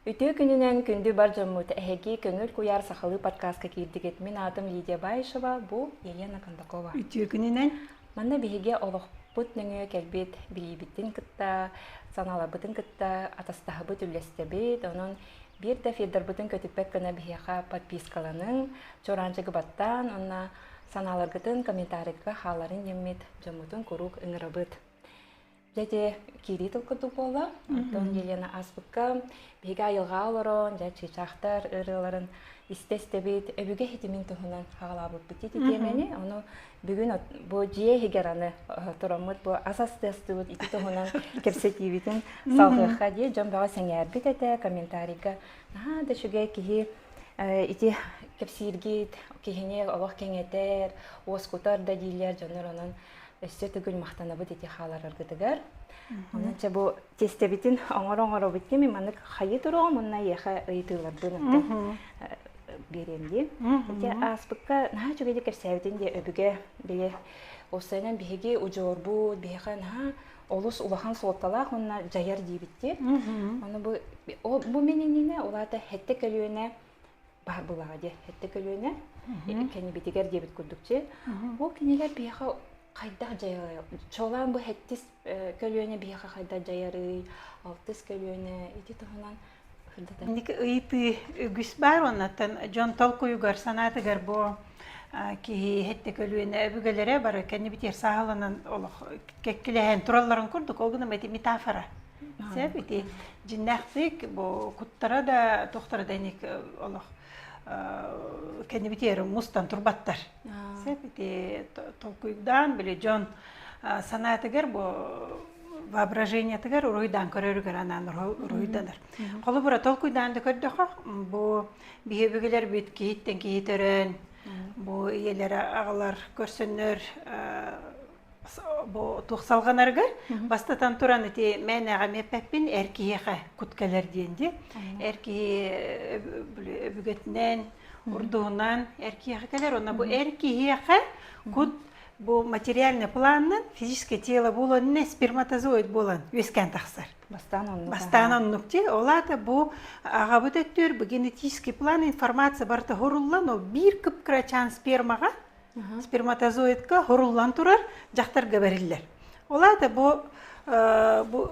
Үтүө күнүнэн күндү бар дьоммут, эһиги Көҥүл куйаар сахалыы подкастка киирдигит. Мин аатым Лидия Баишева, бу Елена Кондакова. Үтүө күнүнэн. Манна биһиги олохпут нөҥүө кэлбит билиибитин кытта, санааларбытын кытта атастаһабыт, үллэстэбит. Онон биир да эфирдарбытын көтүппэт гына биһиэхэ подпискаланыҥ, чуораанчыгы баттаан, уонна санааларгытын комментарийга хааларын диэммит дьоммутун куруук ыҥырабыт. Дьэ ити киирии тыл курдук буолла. Оттон Елена ааспыкка биһиги айылҕа олорон, дьэ чыычаахтар ырыаларын истэ-истэбит, өбүгэ ситимин туһунан хаҕалаабыппыт ити тиэмэни. Ону бүгүн бу дьиэ иһигэр аны тураммыт бу ас астыастыбыт ити туһунан кэпсэтиибитин салҕыахха дии. Дьон бөҕө сэҥээрбит этэ, комментарийга наһаа да үчүгэй киһи ити кэпсииргит киһини олох кэҥэтэр, уоскутар да дииллэр дьоннор онон өссө төгүл махтанабыт ити хаалараргытыгар. Онон чэ бу тиэстэбитин оҥоро-оҥоробут дии маннык хайыы туруоҕум уонна эйиэхэ ыйытыыларбын биэриэм дии. Ити ааспыкка наһаа үчүгэйдик кэпсээбитин дии өбүгэ били уопсайынан биһиги удьуорбут биһиэхэ наһаа олус улахан суолталаах уонна дьайар диибит дии. Ону бу бу мин иннинэ улаата хэттэ көлүөнэ баар буоллаҕа дии сэттэ көлүөнэ кэннибитигэр диэбит курдук чи ол кинилэр биһиэхэ хайдах дьайалар чуолаан бу сэттис көлүөнэ биһиэхэ хайдах дьайарый алтыс көлүөнэ ити туһунан Инники ыйытыы үгүс баар оннуттан дьон толкуйугар санаатыгар бу киһи сэттэ көлүөнэ өбүгэлэрэ бары кэннибитигэр сааһыланан олох кэккилэһэн туралларын курдук ол гынан ити метафора Сөп ити дьиннээхтик бу куттара да туохтара да иник олох кэннибитигэр мустан турбаттар. Сөп ити толкуйдаан били дьон санаатыгар бу воображениетыгар уруһуйдаан көрөрүгэр анаан уруһуйданар. Холобура толкуйдаан да көрдөхө бу биһи өбүгэлэрбит киһиттэн киһи төрөөн бу ийэлэрэ аҕалар көрсөннөр бу туох салҕанарыгар бастатан туран ити мээнэҕэ эппэппин эр киһиэхэ кут кэлэр диэн дии эр киһи өбүгэтинэн урдуһунан эр киһиэхэ кэлэр онно бу эр киһиэхэ кут бу материальный планынан физическое тело буолан сперматозоид буолан үөскээн тахсар бастаан оннук бастаан оннук дии ол аата бу аҕабыт өттүгэр бу генетический план информация барыта хоруллан ол биир кып-кырачаан спермаҕа Сперматозоидка хоруллан турар дьахтарга бэриллэр. Ол аата бу бу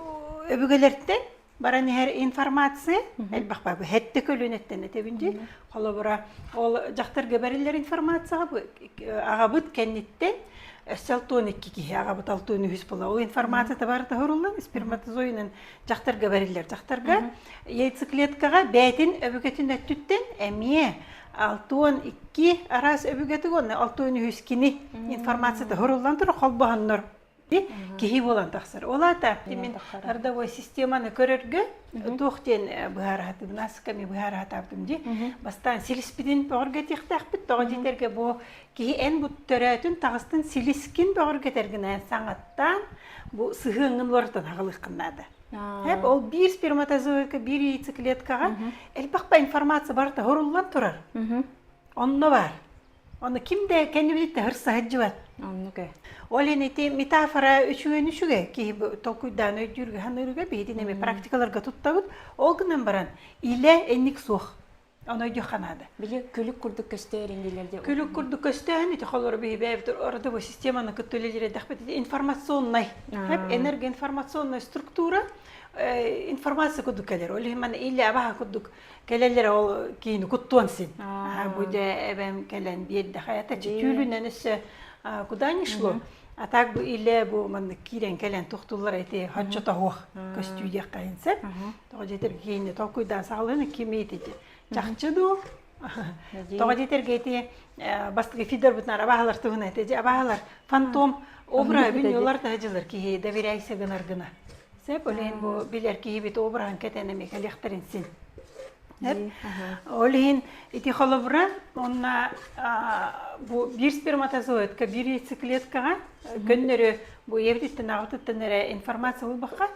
өбүгэлэртэн баран иһэр информация элбэх баар. Бу хэттэ көлүөнэттэн этэбин дии. Холобура, ол дьахтарга бэриллэр информацияҕа бу аҕабыт кэнниттэн өссө 62 киһи, аҕабыт 63 буола. Ол информацията барыта хоруллан сперматозоидынан дьахтарга бэриллэр. Дьахтарга яйцеклеткаҕа бэйэтин өбүгэтин өттүттэн эмиэ 62 араас өбүгэтик уонна 63 кини информацията хуруллан турар холбоһоннор киһи буолан тахсар. Ол аата мин родовой системаны көрөргө туох диэн быһаараһатыбын асками быһаараһатаабытым дии. Бастаан силиспитин бөҕөргөтиэхтээхпит. Тоҕо диэтэргэ бу киһи эн бу төрөөтүн таҕыстын силискин бөҕөргөтэргинэн саҥаттаан бу сыһыаҥҥын уларытан аҕалыаххын наада. Хэп ол биир сперматозоидка, биир яйцеклеткаҕа элбэх ба информация барыта хоруллан турар. Онно бар. Онно ким да кэннибититтэ хырсаһыддьыбат. Оннук ээ. Ол иһин ити метафора үчүгэн үчүгэй киһи толкуйдаан өйдүүргэ саныырга биһитин эми практикаларга туттабыт. Ол гынан баран илэ энник суох. Ону өйдүөххэ наада. Били күлүк курдук көстөөр иннилэрде. Күлүк курдук көстөөн ити холоро биһи бэйэбит родовой системаны кытта үлэлиир эдэхпит информационнай энергоинформационная структура информация курдук кэлэр. Ол иһин маны илэ абаха курдук кэлэллэр ол киини куттуон син. Бу дэ эбэм кэлэн биэрдэ хаята түүлүнэн өссө куда не шло. А так бу илэ бу маннык киирэн кэлэн тухтуллар эти хоччо тоһуох көстүү диэххэ инсеп. Тоҕо диэтэр киһини толкуйдаан саҕалыын кими ити чахчы дуу Тоҕо диэтэргэ ити бастакы фидербытын абаһалар туһунан ити абаһалар фантом обра бүнүлар таһыдьылар киһи доверяйся гынар гына. Сеп олен бу билэр киһибит обраһын кэтэн эми кэлиэхтэрин син. Ол иһин ити холобура онна бу биир сперматозоидка биир яйцеклеткаҕа көннөрү бу ийэбититтэн аҕабытыттан эрэ информация ылбакка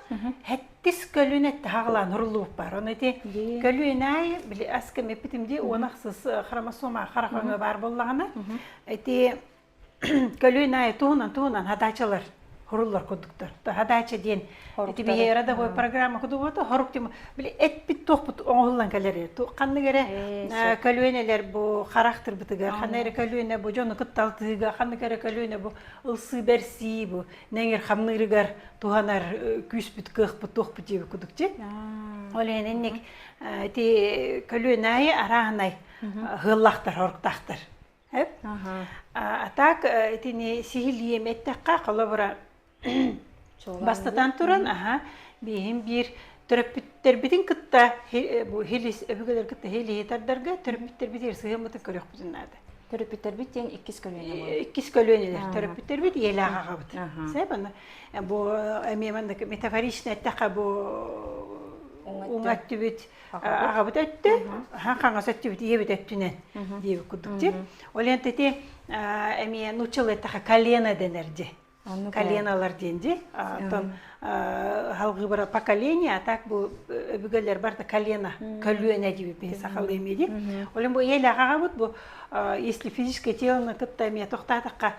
хэттис көлүөнэ таһаҕалаан уруллубут бар. Ону ити көлүөнэ аайы били аска эппитим дии уон ахсыс хромосома харах өҥө баар буоллаҕына ити көлүөнэ аайы туһунан туһунан хатаачалар. Хоруллар курдуктар. Задача диэн ити биһи родовой программа кудубута хорук тим били эппит туохпут оҥоһуллан кэлэр. Ханнык эрэ көлүөнэлэр бу харахтырбытыгар, ханнык эрэ көлүөнэ бу дьону кытталтыыга, ханнык эрэ көлүөнэ бу ылсыы бэрсии бу нэҥир хамныырыгар туһанар күүспүт кыахпыт туохпут диэбит кудук чи. Ол иһин инник ити көлүөнэ аайы арааһынай ыһыаллаахтар, хоруктаахтар. А так итини сиһилиэм эттэххэ, холобура бастатан туран, аха, биһин биир төрөппүттэрбитин кытта бу хилис өбүгэлэр кытта хилиһи тардарга төрөппүттэрбитигэр сыһыаммытын көрүөхпүтүн наада. Төрөппүттэрбит диэн иккис көлүөнэ буолар. Иккис көлүөнэлэр төрөппүттэрбит ийэлээх аҕабыт. Сөп аны бу эмиэ маннык метафорично эттэххэ бу уҥа өттүбүт аҕабыт өттө, хаҥас өттүбүт ийэбит өттүнэн диэбит курдук дии. Ол иһин ити эмиэ нууччалыы эттэххэ колено дэнэр дии. Коленалар диэн дии. Оттон халгыы бара поколение, а так бу өбүгэлэр барда колено, көлүөнэ диэбит сахалыы эмиэ дии. Ол иһин бу ийэлээх аҕабыт бу если физическое тело кытта эмиэ тохтаатахха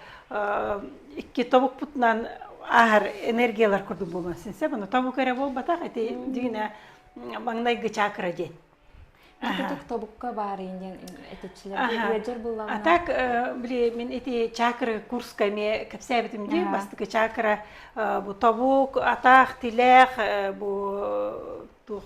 икки тобукпутунан ааһар энергиялар курдук буолуон син Бұны тобук эрэ буолбатах, ити дигинэ маҥнайгы чакра диэн. Иккитик тобукка баарыйын диэн этиччилэр ыалдьар буллаҕына. А так били мин ити чакры курска эмиэ кэпсээбитим дии. Бастакы чакра бу тобук, атах, тилэх бу туох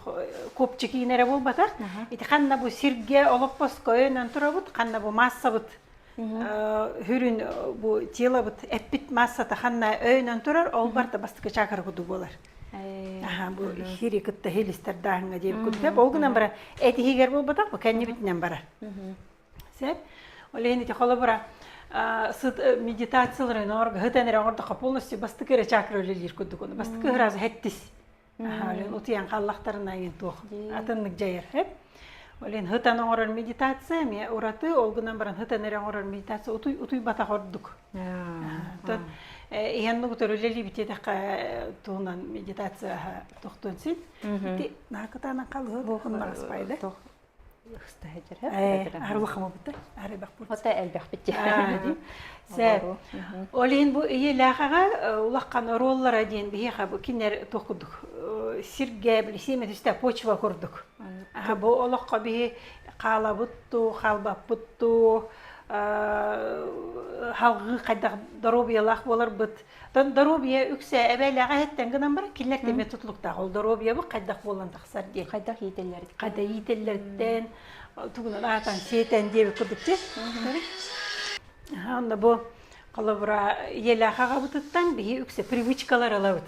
копчик иинэрэ буолбатах. Ити ханна бу сиргэ олоппоско өйөнөн турабыт, ханна бу массабыт хүрүн бу телобыт эппит массата ханна өйөнөн турар, ол барта бастакы чакра курдук буолар. Аха, бу хири кытта хилистердааһыҥҥа диэбит курдук. Ол гынан баран этиһигэр буолбатах, бу кэннибитинэн барар. Сөп. Ол иһин ити холобура сыт медитацияларын оҥорго хытан эрэ оҥордоххо полностью бастакы эрэ чакра үлэлиир курдук. Бастакы ыраазы хэттис. Аха, утуйан хааллахтарына иин туох атыннык дьайар. Хэп. Ол иһин хытан оҥорор медитация эмиэ ураты, ол гынан баран хытан эрэ оҥорор медитация утуй утуйбатах ордук. Оттон иһэн нугутар үлэлиибит диэтэххэ туһунан медитация тохтуон син. Ити наакытаанан халыһы буохуннаҕаспайда. Арылахамабыта арыбахпыт. Ота элбэхпит дии. Сэ. Ол иһин бу ийэлээхаҕа улахан оруоллара диэн биһиэхэ бу кинилэр туох курдук сиргэ били сиэмэ түстэ почва курдук. Бу олоххо биһи хаалабыт дуу, хаалбаппыт дуу, халгыы хайдах доруобуйалаах буоларбыт. Доруобуйа үксэ эбээлээҕэ иһиттэн гынан баран кинилэр эмиэ тутулуктаах. Ол доруобуйабыт хайдах буолан тахсар диэн. Хайдах иитэллэриттэн. Хайдах иитэллэриттэн, тугунан аатан сиэтэн диэбит курдук дии. Онно бу холобура ийэлээх аҕабытыттан биһи үксэ привычкалар ылабыт.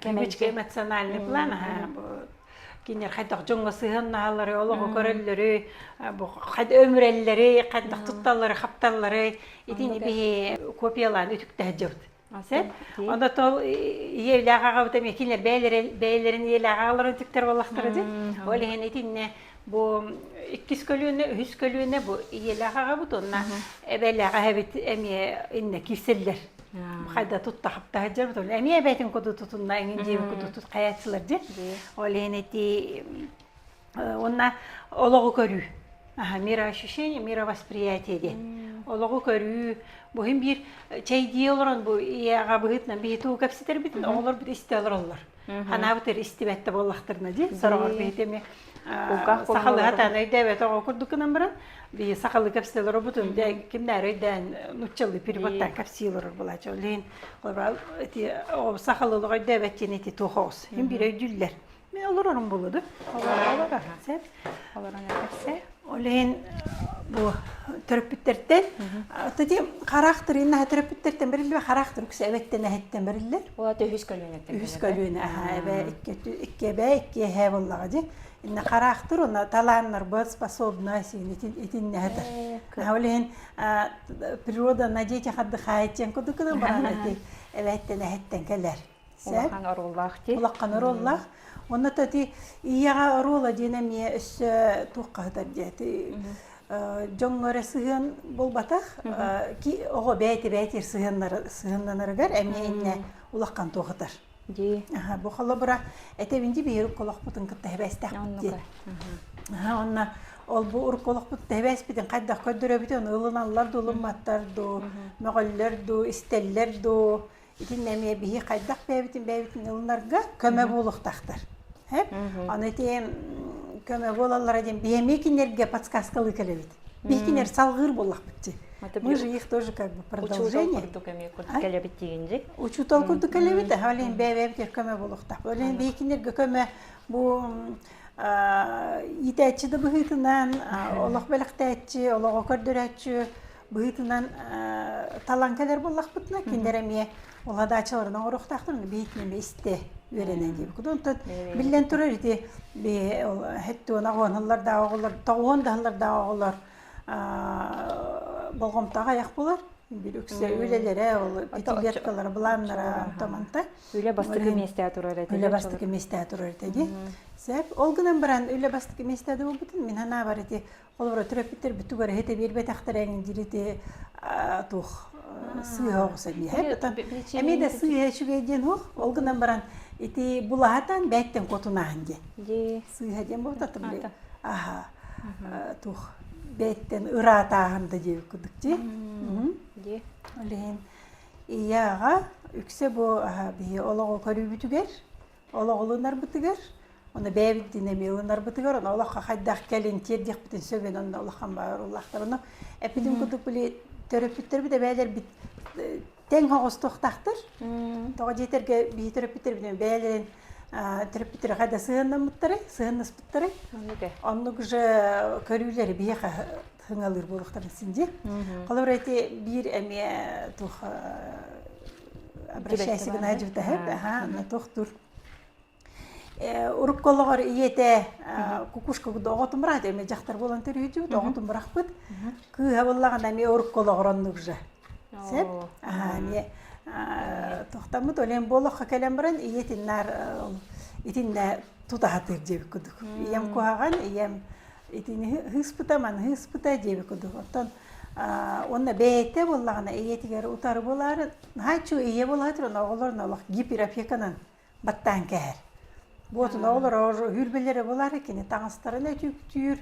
Привычка эмоциональный план кинилэр хайдах дьоҥҥо сыһыаннаһаллары, олоҕу көрөллөрү, бу өмүрэллэри, хайдах тутталлары, хапталлары итини биһи копиялаан үтүктэһэ дьыбыт. Сен? Онда тол ийэлээх аҕабыт эмиэ кинилэр бэйэлэрин ийэлээх аҕаларын үтүктэр буоллахтара дии. Ол иһин итиннэ бу иккис көлүөнэ, үһүс көлүөнэ бу ийэлээх аҕабыт уонна эбэлээх эһэбит эмиэ иннэ киирсэллэр. Хайда тутта хапта сылдьарбыт ол эмиэ эбэтин куду тутунна эҥин дьиэбит куду тут хайааччылар дьи. Ол иһин ити уонна олоҕу көрүү. Аха, мироощущение, мировосприятие диэн. Олоҕу көрүү, бу иһин биир чэйдии олорон бу ийэ аҕа быһыытынан биһи тугу кэпсэтэрбитин оҕолорбут истэ олороллор. Ханаабытыр истибэт да буоллахтарына дии. Сороҕор биһи эмиэ сахалыы хатаан өйдөөбөт оҕо курдук гынан баран биһи сахалыы кэпсии олоробутун дэ кимнээр өйдөөн нуччалыы переводтаан кэпсии олорор буолааччы. Ол иһин ити сахалыы олох өйдөөбөт диэн ити туох оҕус. Иһин биир өйдүүллэр. Мен олорорум буолуду. Олорор Сеп. Олорон эпсэ. Ол иһин бу төрөппүттэртэн Тати хараахтыр инна төрөппүттэртэн бэриллибэ хараахтыр үксэ эбэттэн эһэттэн бэриллэр. Ол үһүс көлүөнэттэн. Үһүс көлүөнэ аха эбэ икки икки эбэ икки эһэ буоллаҕа дии. Инна хараахтыр уонна талааннарбыт способность итиннэһэтэр. Ол иһин природа на детях отдыхает диэн курдук гынан баран ити эбэттэн эһэттэн кэлэр. Улахан оруоллаах дии. Улахан оруоллаах. Онно ити ийэҕэ оруола диэн эмиэ өссө туохха сытар диэти дьоҥҥо эрэ сыһыан буолбатах оҕо бэйэтэ бэйэтигэр сыһыаннанарыгар эмиэ иннэ улахан туохатар. Дии. Бу холобура этэбин дии биһиги урукку олохпутун кытта тэбээстэхпит диэн. Онно ол бу урукку олохпут тэбээспитин хайдах көрдөрөбүтүн ылыналлар дуу, ылымматтар дуу, мөҕөллөр дуу, истэллэр дуу. Итиннэ эмиэ биһи хайдах бэйэбитин бэйэбитин ылынарга көмө буолуохтаахтар. Аны ити көмө буолаллара диэн биһи эмиэ кинилэргэ подсказкалыы кэлэбит. Биһи кинилэр салгыыр буоллахпыт дии. Мы же их тоже как бы продолжение. Учуутал курдук эмиэ курдук кэлэбит диигин Учуутал курдук кэлэбит, ол иһин бэйэ-бэйэбитигэр көмө буолуохтаах. Ол иһин биһи кинилэргэ көмө бу иитээччи да быһыытынан, олох бэлэхтээччи, олоҕу көрдөрөөччү быһыытынан талан кэлэр буоллахпытына, кинилэр эмиэ уладааччыларын оҥоруохтаахтар, биһитин эмиэ истэ үөрэнэн диэбит. Онтон биллэн турар ити хэттуон оҕуон да оҕолор, тоҕуон да да оҕолор болҕомтоҕо айах булар. Бир үксэ үлэлэрэ, ол пятилеткалара, былааннара онто-манта. Үлэ бастакы миэстэ турар этэ. Үлэ бастакы миэстэ турар этэ дии. Сөп. Ол гынан баран үлэ бастакы миэстэ да буолбутун мин санаабар ити холобура төрөппүттэр бүтүгэр эһитэ биэрбэтэхтэрэ эҥин диир ити туох сыыһа оҕус эмиэ. Эмиэ да сыыһа үчүгэй диэн суох. Ол гынан баран ити булаһатан бэттэн куотунааһын диэн. Сыыһа диэн буолбута аха туох бэттэн ыраатааһын да диэбит курдук дии. Дии. Ол иһин Ийэ аҕа үксэ бу биһи олоҕу көрүүбүтүгэр, олоҕу ылынарбытыгар, ону бэйэбитин эмиэ ылынарбытыгар, ону олоххо хайдах кэлин тиэрдиэхпитин сөбүн онно улахан бааруллаахтар. Ону эппитим курдук били төрөппүттэрбит эбээлэрбит тэҥ оҕустуохтаахтар. Тоҕо диэтэргэ биһи төрөппүттэрбит бэйэлэрин төрөппүттэрэ хайда сыһыаннаммыттарай, сыһыаннаспыттарай. Оннук же көрүүлэри биһиэхэ хыҥалыыр буолуохтарын син дии. Холобура ити биир эмиэ туох обращайся гына аха туохтуур урукку олоҕор ийэтэ кукушка оҕотун быраат эмиэ дьахтар буолан төрүүтүбүт оҕотун бырахпыт кыыһа буоллаҕына эмиэ урукку олоҕор оннук же сеп аха эмиэ тохтаммыт олен буолоххо кэлэн баран ийэтиннаар итиннэ тутаһатыыр диэбит курдук ийэм куһаҕан ийэм итини ыспыта маны ыспыта диэбит курдук оттон уонна бэйэтэ буоллаҕына ийэтигэр утары буолаары наһаа ийэ буолаатыр оҕолор олох гиперопеканан баттаан кэһэр буотун оҕолор үүрбэлэрэ буолаары кини таҥастарын өтүктүүр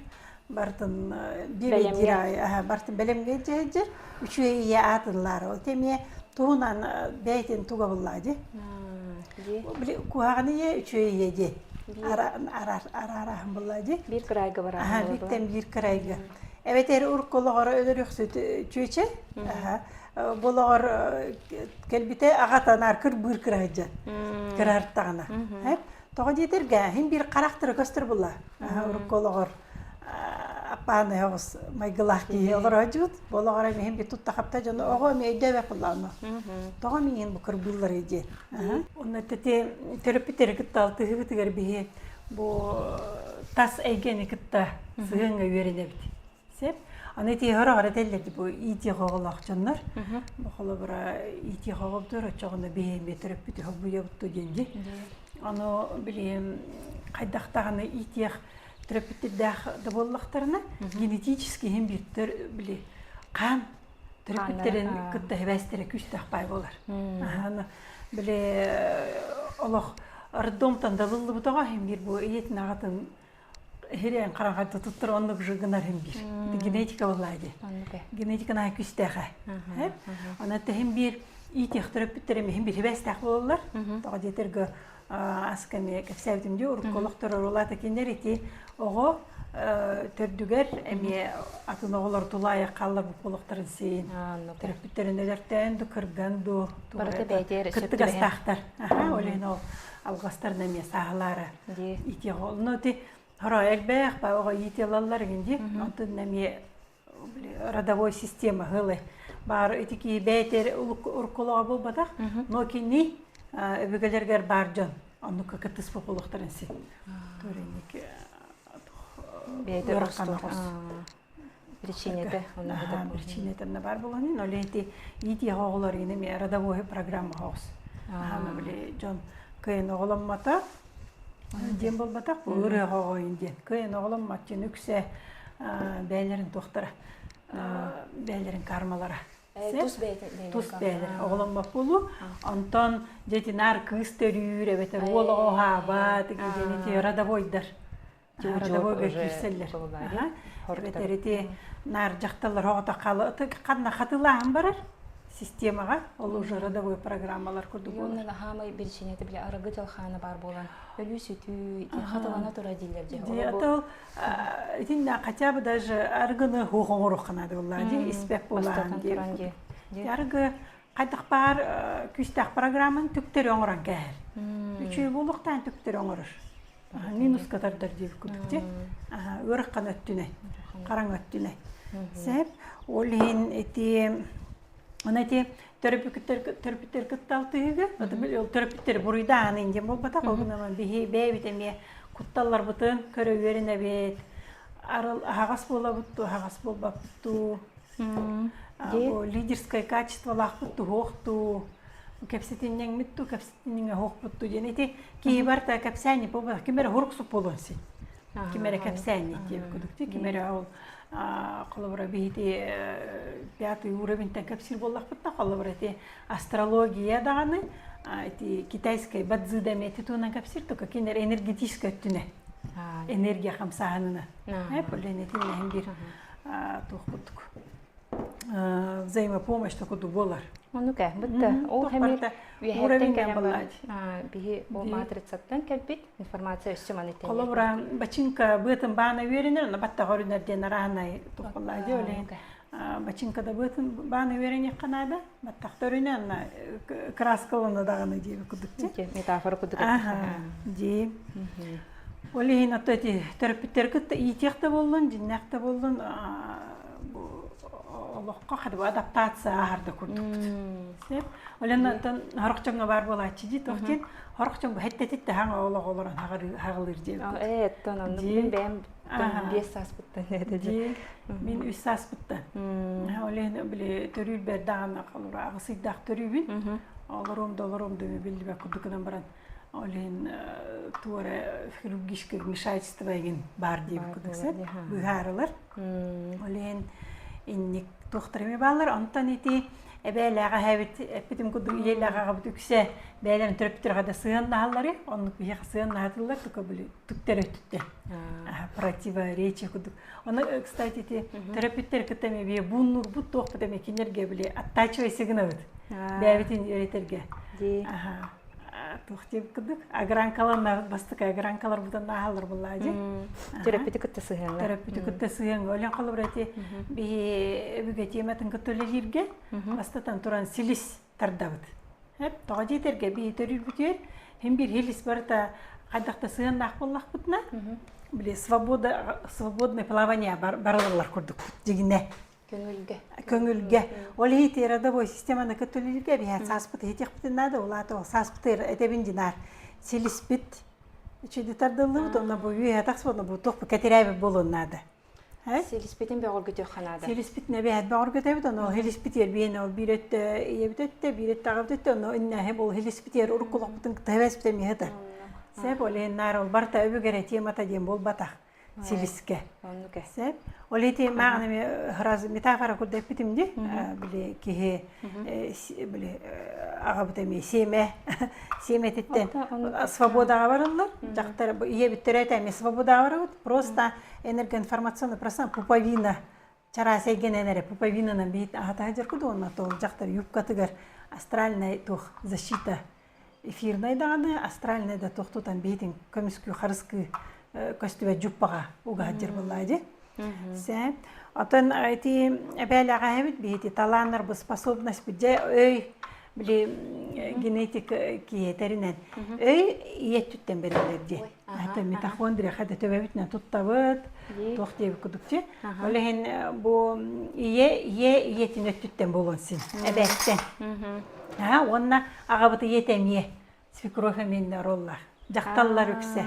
бартын биэбэйдиир бартын бэлэмҥэ дьэһэдьэр үчүгэй ийэ аатыллаары ол эмиэ туһунан бэйэтин туга буллаа дии куһаҕан ийэ үчүгэй ийэ диэн араараһын булла дии. Биир кырайга барааһын Бииртэн биир кырайга. Эбэтэр урукку олоҕор өлөрүөхсүт чүөчэ. Бу олоҕор кэлбитэ аҕата наар кырбыыр кыраһыдьан. Кыраһартаҕына. Тоҕо диэтэргэ иһин биир харахтара көстөр булла. Урукку олоҕор аппааны оҕус майгылаах киһи олороодьут. Бу олоҕор эмиһин би тутта хапта дьону оҕо эми өйдөөбөт булла Тоҕо миин бу кырбыыллары диэн. Онно ити төрөппүттэри кытта алтыһыыбытыгар биһи бу тас эйгэни кытта сыһыаҥҥа үөрэнэбит. Сеп. Аны ити хороҕор этэллэр бу иитиэх оҕолоох дьоннор. Бу холобура иитиэх оҕобутугар оччоҕуна биһи эмиэ төрөппүтү холбуйабыт диэн дии. Ону билиэм хайдах даҕаны иитиэх төрөппүттэрдээх да буоллахтарына генетически иһин биир били хаан төрөппүттэрин кытта сибээстэрэ күүстээх баай буолар. Аһаны били олох роддомтан далыллыбытаҕа иһин биир бу ийэтин аҕатын иһирээн хараҥа туттар оннук же гынар иһин биир. Генетика буоллаа дии. Генетика наһаа күүстээхэ. Онон тэһин биир иитиэх төрөппүттэрим иһин биир сибээстээх буолаллар. Тоҕо диэтэргэ аска эмиэ кэпсээбитим дии урукку олохторор улаата кинилэр ити оҕо төрдүгэр эмиэ атын оҕолор тулаайах хаалларбыт буолуохтарын сиин төрөппүттэрин өлөртөөн ду кырган ду кыттыгастаахтар ол иһин ол алҕастарын эмиэ сааһылаара ити оҕо ити хоро элбэх оҕо иити ылаллар игин дии онтун эмиэ родовой система һылы баар ити киһи бэйэтэр уруккулаҕа буолбатах но кини өбүгэлэргэр баар дьон оннукка кыттыспыт буолуохтарын син көрүнник бэйэтэ причинете причинете баар буолан ол ити иитиэх оҕолор ини родовой программа хоҕус били дьон кыайан оҕоломмото диэн буолбатах бу ырыаҕа оҕойун диэн кыайан оҕоломмот дьон үксэ бэйэлэрин туохтара бэйэлэрин кармалара тус бэйэтин тус бэйэлэрин оҕоломмот буолуу онтон дьэтинаар кыыс төрүүр эбэтэр уол оҕо уһаабат диэн ити родовойдар родовойга киирсэллэр эбэтэр ити наар дьахталлар оҕото ханна хатылааһын барар. системаҕа ол уже родовой программалар курдук буолар. Уонна хаамай биричиинэтэ бile арыгы дьалхаана баар буолан өлүү-сүтүү хатылана тура дииллэр дьэ. Дии ото итиннэ хотя бы даже арыгыны хуох оҥоруохха наада буоллаа дии испэт буолаан дии. Арыгы хайдах баар күүстээх программаны түктэри оҥорон кээһэр. Үчүгэй буолуохтаан түктэри оҥорор. Минуска тардар диэбит курдук дии. Ыарахан өттүнэн, хараҥа өттүнэн. Сеп, ол иһин ити Оны ити төрөппүттэр кытта алтыһыыга, төрөппүттэр буруйдаан индиэн буолбатах, ол гынан биһи бэйэбит эмиэ кутталларбытын көрө үөрэнэбит, арыл аһаҕас буолабыт туу, аһаҕас буолбаппыт туу, бу лидерское качестволаахпыт туһуох туу, кэпсэтинньэҥмит туу, кэпсэтинньэҥэ оһуохпут туу диэн ити киһи барыта кэпсээнньи буолбатах, ким эрэ һурук буолуон син. Ким эрэ кэпсээнньи диэбит курдук ким эрэ ол холобура биһити пятый уровеньтэн кэпсиир буоллахпыт да холобура ити астрология даҕаны ити китайскай бадзыда эмиэ ити туһунан кэпсиир только кинилэр энергетическай өттүнэ энергия хамсааһынына блин итиннэһин биир туох курдук взаимопомощь курдук буолар. Оннук ээ, бытта ол хэмир үөһэттэн кэлэн баран биһи бу матрицаттан кэлбит информация өссө маны тэҥэ. Холобура, бачыҥка быатын баана үөрэнэр, онно баттаҕа өрүнэр диэн араанай тухпаллаа дии олейн бачыҥка да быатын баана үөрэниэххэ наада, баттахта өрүнэ онно краскалана даҕаны диэби курдук дии. Метафора курдук. Дии. Ол иһин ото ити төрөппүттэр кытта иитиэх да буоллун, дьиннээх да буоллун бу олоххо хадыба адаптация ааһар да курдукпут. Сеп. Олен онтон хорох дьоҥҥо баар буолааччы дии туох диэн хорох дьоҥ хэттэтит да хаҥ олох олорон хаҕылыыр диэбит. Ээ, оттон оннук мин бэйэм 5 сааспыттан этэ дии. Мин 3 сааспыттан. Олен били төрүүр бэрдаҕана холура аҕыс ыйдаах төрүүбүн. Олоруом да олоруом да биллибэт курдук гынан баран ол иһин туора хирургическое вмешательство игин баар диэбит курдук сеп быһаарылар. Ол иһин инник туохтар эмиэ бааллар. Онтон ити эбээлээх эһэбит эппитим курдук ийэлээх аҕабыт үксэ бэйэлэрин төрөппүттэргэ да сыһыаннаһаллары, оннук биһиэхэ сыһыаннаһатыллар, только били түктэр өттүттэн противоречие курдук. Ону, кстати, ити төрөппүттэр кытта эмиэ бие бууннуурбут туохпут эмиэ кинилэргэ били оттачивайся гынабыт. Бэйэбитин үөрэтэргэ. Туох диэбит курдук агранкалар бастакы агранкалар бутан ааһаллар буоллаа дии. Төрөппүтү кытта сыһыаҥҥа. Төрөппүтү кытта сыһыаҥҥа. Олен холобура ити биһи өбүгэ тематын кытта үлэлииргэ бастатан туран силис тардабыт. Эп тоҕо диэтэргэ биһи төрүүрбүтүгэр хим биир хилис барыта хайдах да сыһыаннаах буоллахпытына били свобода свободное плавание барыллар курдукпут дьигинэ. Көҥүлгэ. Көҥүлгэ. Ол иһити родовой системаны көтөлүлгэ биһэ сааспыт иһитиэхпитин наада, ол аата ол сааспыт этэбин динар силиспит үчүгэй тардыллыбыт, онно бу үөһэ тахсыбыт, онно бу туох бу кэтирээбит буолуон наада. Силиспитин бөҕөргөтүөххэ наада. Силиспитин эбэһэт бөҕөргөтөбүт, ону ол силиспитигэр биһиэнэ ол биир өттө ийэбит өттө, биир өттө аҕабыт өттө, онно иннэһи ол силиспитигэр уруккулахпытын кытта хэбэспит эмиэ сытар. Сеп, ол иһин наар ол барыта өбүгэрэ темата диэн буолбатах. Силискэ. Оннук э. Сеп. Ол ити мааҕын эми сразу метафора курдук эппитим дии. Били киһи били аҕабыт эмиэ сиэмэ сиэмэтиттэн свободаҕа барыллар. Дьахтар ийэбиттэрэ этэ эмиэ свободаҕа барабыт. Просто энергоинформационный пространство пуповина чараас эйгэнэн эрэ пуповинанан биит аһата сылдьар курдук уонна ол дьахтар юбкатыгар астральная туох защита эфирнай даҕаны астральнай да туох тутан биитин көмүскүү харыскыы көстүбэт дьуппаҕа уга сылдьар буоллаа дии Сэ. Отон ити эбээлэҕэһэбит биһити талааннарбыт способность дьэ өй били генетик киһиэтэринэн өй ийэ өттүттэн бэриллэр дии. Ата митохондрия хада төбөбүтүнэн туттабыт, туох диэбит курдук дии. Ол иһин бу ийэ ийэ ийэтин өттүттэн буолуон син эбээттэн. Аа уонна аҕабыт ийэтэ эмиэ свекровь эмиэннэ роллар. Дьахталлар үксэ.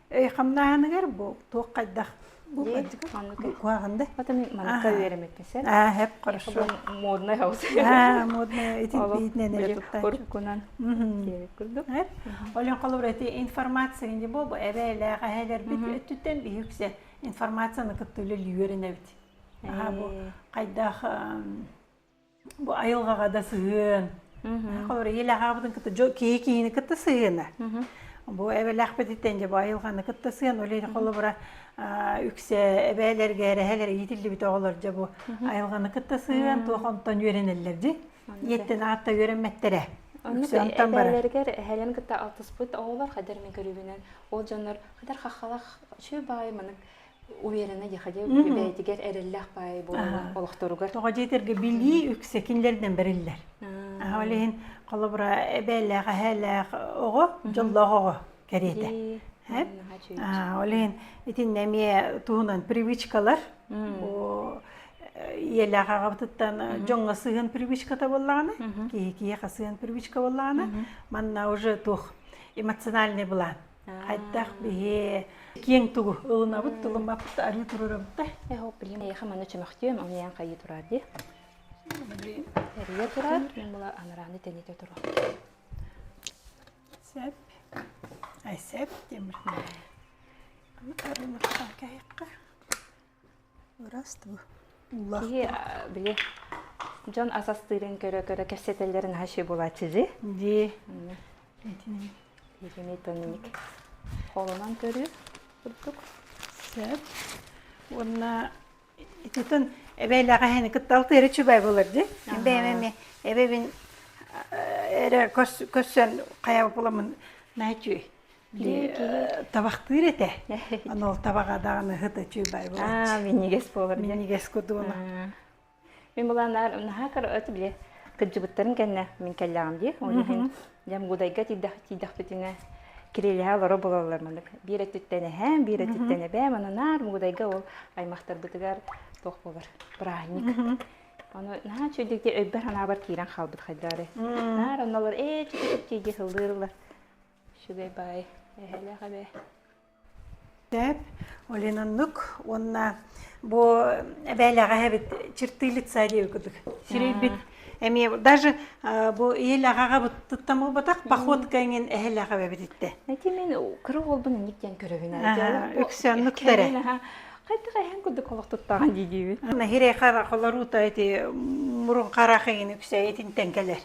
Өй хамнааһыныгар бу туох хайдах бу куһаҕан да. Вот мен маныкка үөрэммиппин сен. Аа, хэп хорошо. Модный хаус. Аа, модный итин биитинэн эрэ туттааччы. Уруккунан диэбит курдук. Олен холобура ити информация инди бу эбээлээх эһэлэрбит өттүттэн биһи үксэ информацияны кытта үлэлии үөрэнэбит. Аа бу хайдах бу айылҕаҕа да сыһыан. Холобура ийэлээх кытта киһи киһини кытта сыһыана. Бу эбэлээхпититтэн дьэ бу айылҕаны кытта сыһыан ол иһин холобура үксэ эбээлэргэ эрэһэлэр иитиллибит оҕолор дьэ бу айылҕаны кытта сыһыан туох онтон үөрэнэллэр дии. Ийэттэн аатта үөрэммэттэрэ. Оннук Үксэ онтон барар. эбээлэригэр эһэлэрин кытта алтыспыт оҕолор хайдар мин көрүүбүнэн ол дьоннор хайдар хаххалах үчүгэй баҕайы маннык уверенно диэхэ бэйэтигэр эрэллээх баайы буолаллар олохторугар. Тоҕо диэтэргэ билии үксэ кинилэринэн бэриллэр. Ол иһин холобура эбээлээх, эһээлээх оҕо дьоллоох оҕо кэриэтэ. Ол иһин итиннэ эмиэ туһунан привычкалар бу ийэлээх аҕабытыттан дьоҥҥо сыһыан привычката буоллаҕына, киһи киһиэхэ сыһыан привычка буоллаҕына, манна уже туох эмоциональный былаан Хайдах биһи киэҥ тугу ылынабыт, тылыммаппыт, арыы турарабыт да. Эһо, блин, эйиэхэ манна чөмөхтүөм, ону хайыы турар дии. Эрийэ турар, мен була анарааны тэнитэ туруох. Сеп. Ай сеп темир. Арыны кайыкка. Киһи били дьон ас астыырын көрө-көрө кэпсэтэллэрин наһаа үчүгэй буолааччы дии. Дии. Итини тонник холонон көрүү курдук. Сөп. Уонна ититин эбээлээх эһэни кытта алтыары үчүгэй буолар дии. Бэйэм эми эбэбин эрэ көрсөн хайа буламын наһаа үчүгэй. Били табахтыыр этэ. Аны ол табаҕа даҕаны ыһыт үчүгэй буолааччы. Минньигэс буолар. Минньигэс кудууна. Мин булаанаар наһаа кыра өтө били кырдьыбыттарын кэннэ мин кэллэҕим дии. Ол иһин дьэм Гудайга тиийдэхпитинэ кирилиһэ олоро буолаллар маннык. Биир өттүттэн эһээм, биир өттүттэн эбээм, аны наар Мугудайга ол аймахтарбытыгар туох буолар бырааһынньык. Ону наһаа үчүгэйдик өйбөр санаабар киирэн хаалбыт хайдаары. Наар оннолор ээ чүчүк дии сыллыырылар. Үчүгэй баай эһэлээх эбээ. Сөп, Олен оннук уонна бу эбээлээх эһэбит черты лица диэби курдук сирэйбит эмиэ даже бу ийэлээх аҕабыттыттан буолбатах походка эҥин эһэлээх эбэбит иттэ. Эти мин кыра уолбун инник диэн көрөбүн Үксэ оннуктар Хайдах эһэн курдук олох туттаҕын дии диибин. Хирей хара холоруута ити мурун харах эҥин үксэ итинтэн кэлэр.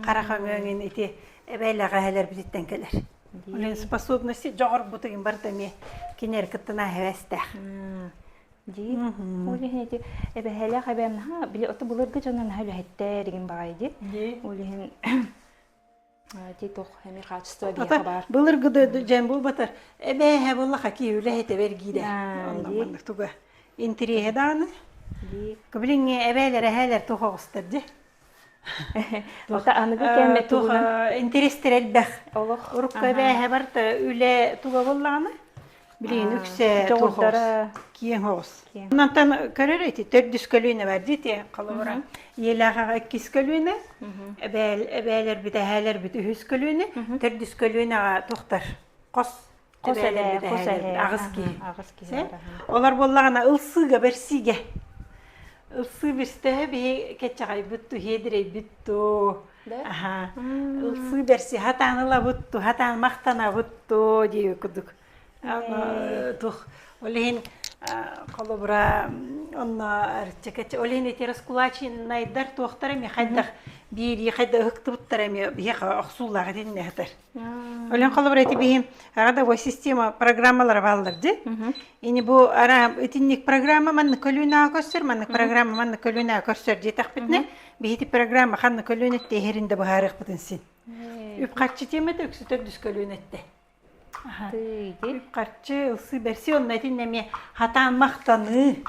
Харах өҥөҥүн ити эбээлээх эһэлэрбититтэн кэлэр. Ол способности дьоҕурбутугун барыта эмиэ кинилэр кыттына эһэбэстээх. Дии. Ол иһин ити эбэһээлээх эбээм наһаа били ото былыргы дьоно наһаа үлэһиттэр игин баҕайы дии. Ол иһин ити туох эмиэ хаачыстыба биһиэхэ баар. Былыргы дьэн буолбатар эбээһэ буоллаха кии үлэһит эбэргиирэ. Онно маннык туга интириэһэ даҕаны. Билиҥҥи эбээлэр эһээлэр туох оҕустар дии. Ота аныгы кэммэ тугунан интэриэстэр элбэх. Олох Урукку эбээһэ барыта үлэ туга буоллаҕына, билигин үксэ туох дьоҕурдара киэҥ оҕус. Онтон көрөр ити төрдүс көлүөнэ бар дии холобура ийэлээх аҕа иккис көлүөнэ, эбээл эбээлэрбит эһээлэрбит үһүс көлүөнэ, төрдүс көлүөнэҕэ туохтар хос Хос эбээ, хос эһээ. Аҕыс киһи. Аҕыс киһи. Олор буоллаҕына ылсыыга бэрсиигэ. Ылсыы бистэһэ биһи кэччэҕэйбит ту, хиэдирэйбит ту. Аха. Ылсыы бэрси хатаан ылабыт ту, хатаан махтанабыт ту дии курдук. Тух ол иһин холобура онно арчакача ол иһин ити раскулачиннайдар туохтар эми хайдах биирии хайда ыһыктыбыттар эми биһиэхэ охсуулаах итиннэ сытар. Олен холобура ити биһи родовой система программалара бааллар дии. Ини бу ара итинник программа маннык көлүүнэҕэ көрсөр, маннык программа маннык көлүүнэҕэ көрсөр диэтэхпитинэ, биһити программа ханна көлүүнэтте иһэрин да быһаарыахпытын син. Үп-харчы темата үксү төрдүс көлүүнэтте. Үп-харчы ылсыы бэрси онно итиннэ эмиэ хатаан махтаныы,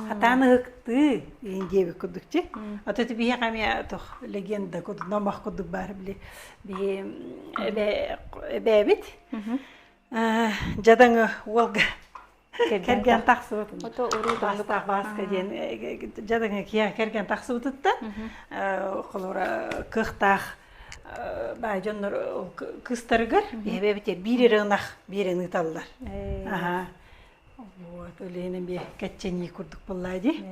хатаан ыһыктыы диэн диэбит курдук чи. Ото ити биһиэхэ эмиэ туох легенда курдук, номох курдук баар били биһи эбээбит дьадаҥы уолга кэргэн тахсыбыт Баастаах Бааска диэн дьадаҥы киһи кэргэн тахсыбытыттан холобура кыахтаах баай дьоннор кыыстарыгар эбэбит биир эрэ ынах биэрэн ыыталлар Вот, ол иһин эмиэ кэччэнии курдук буоллаа дии.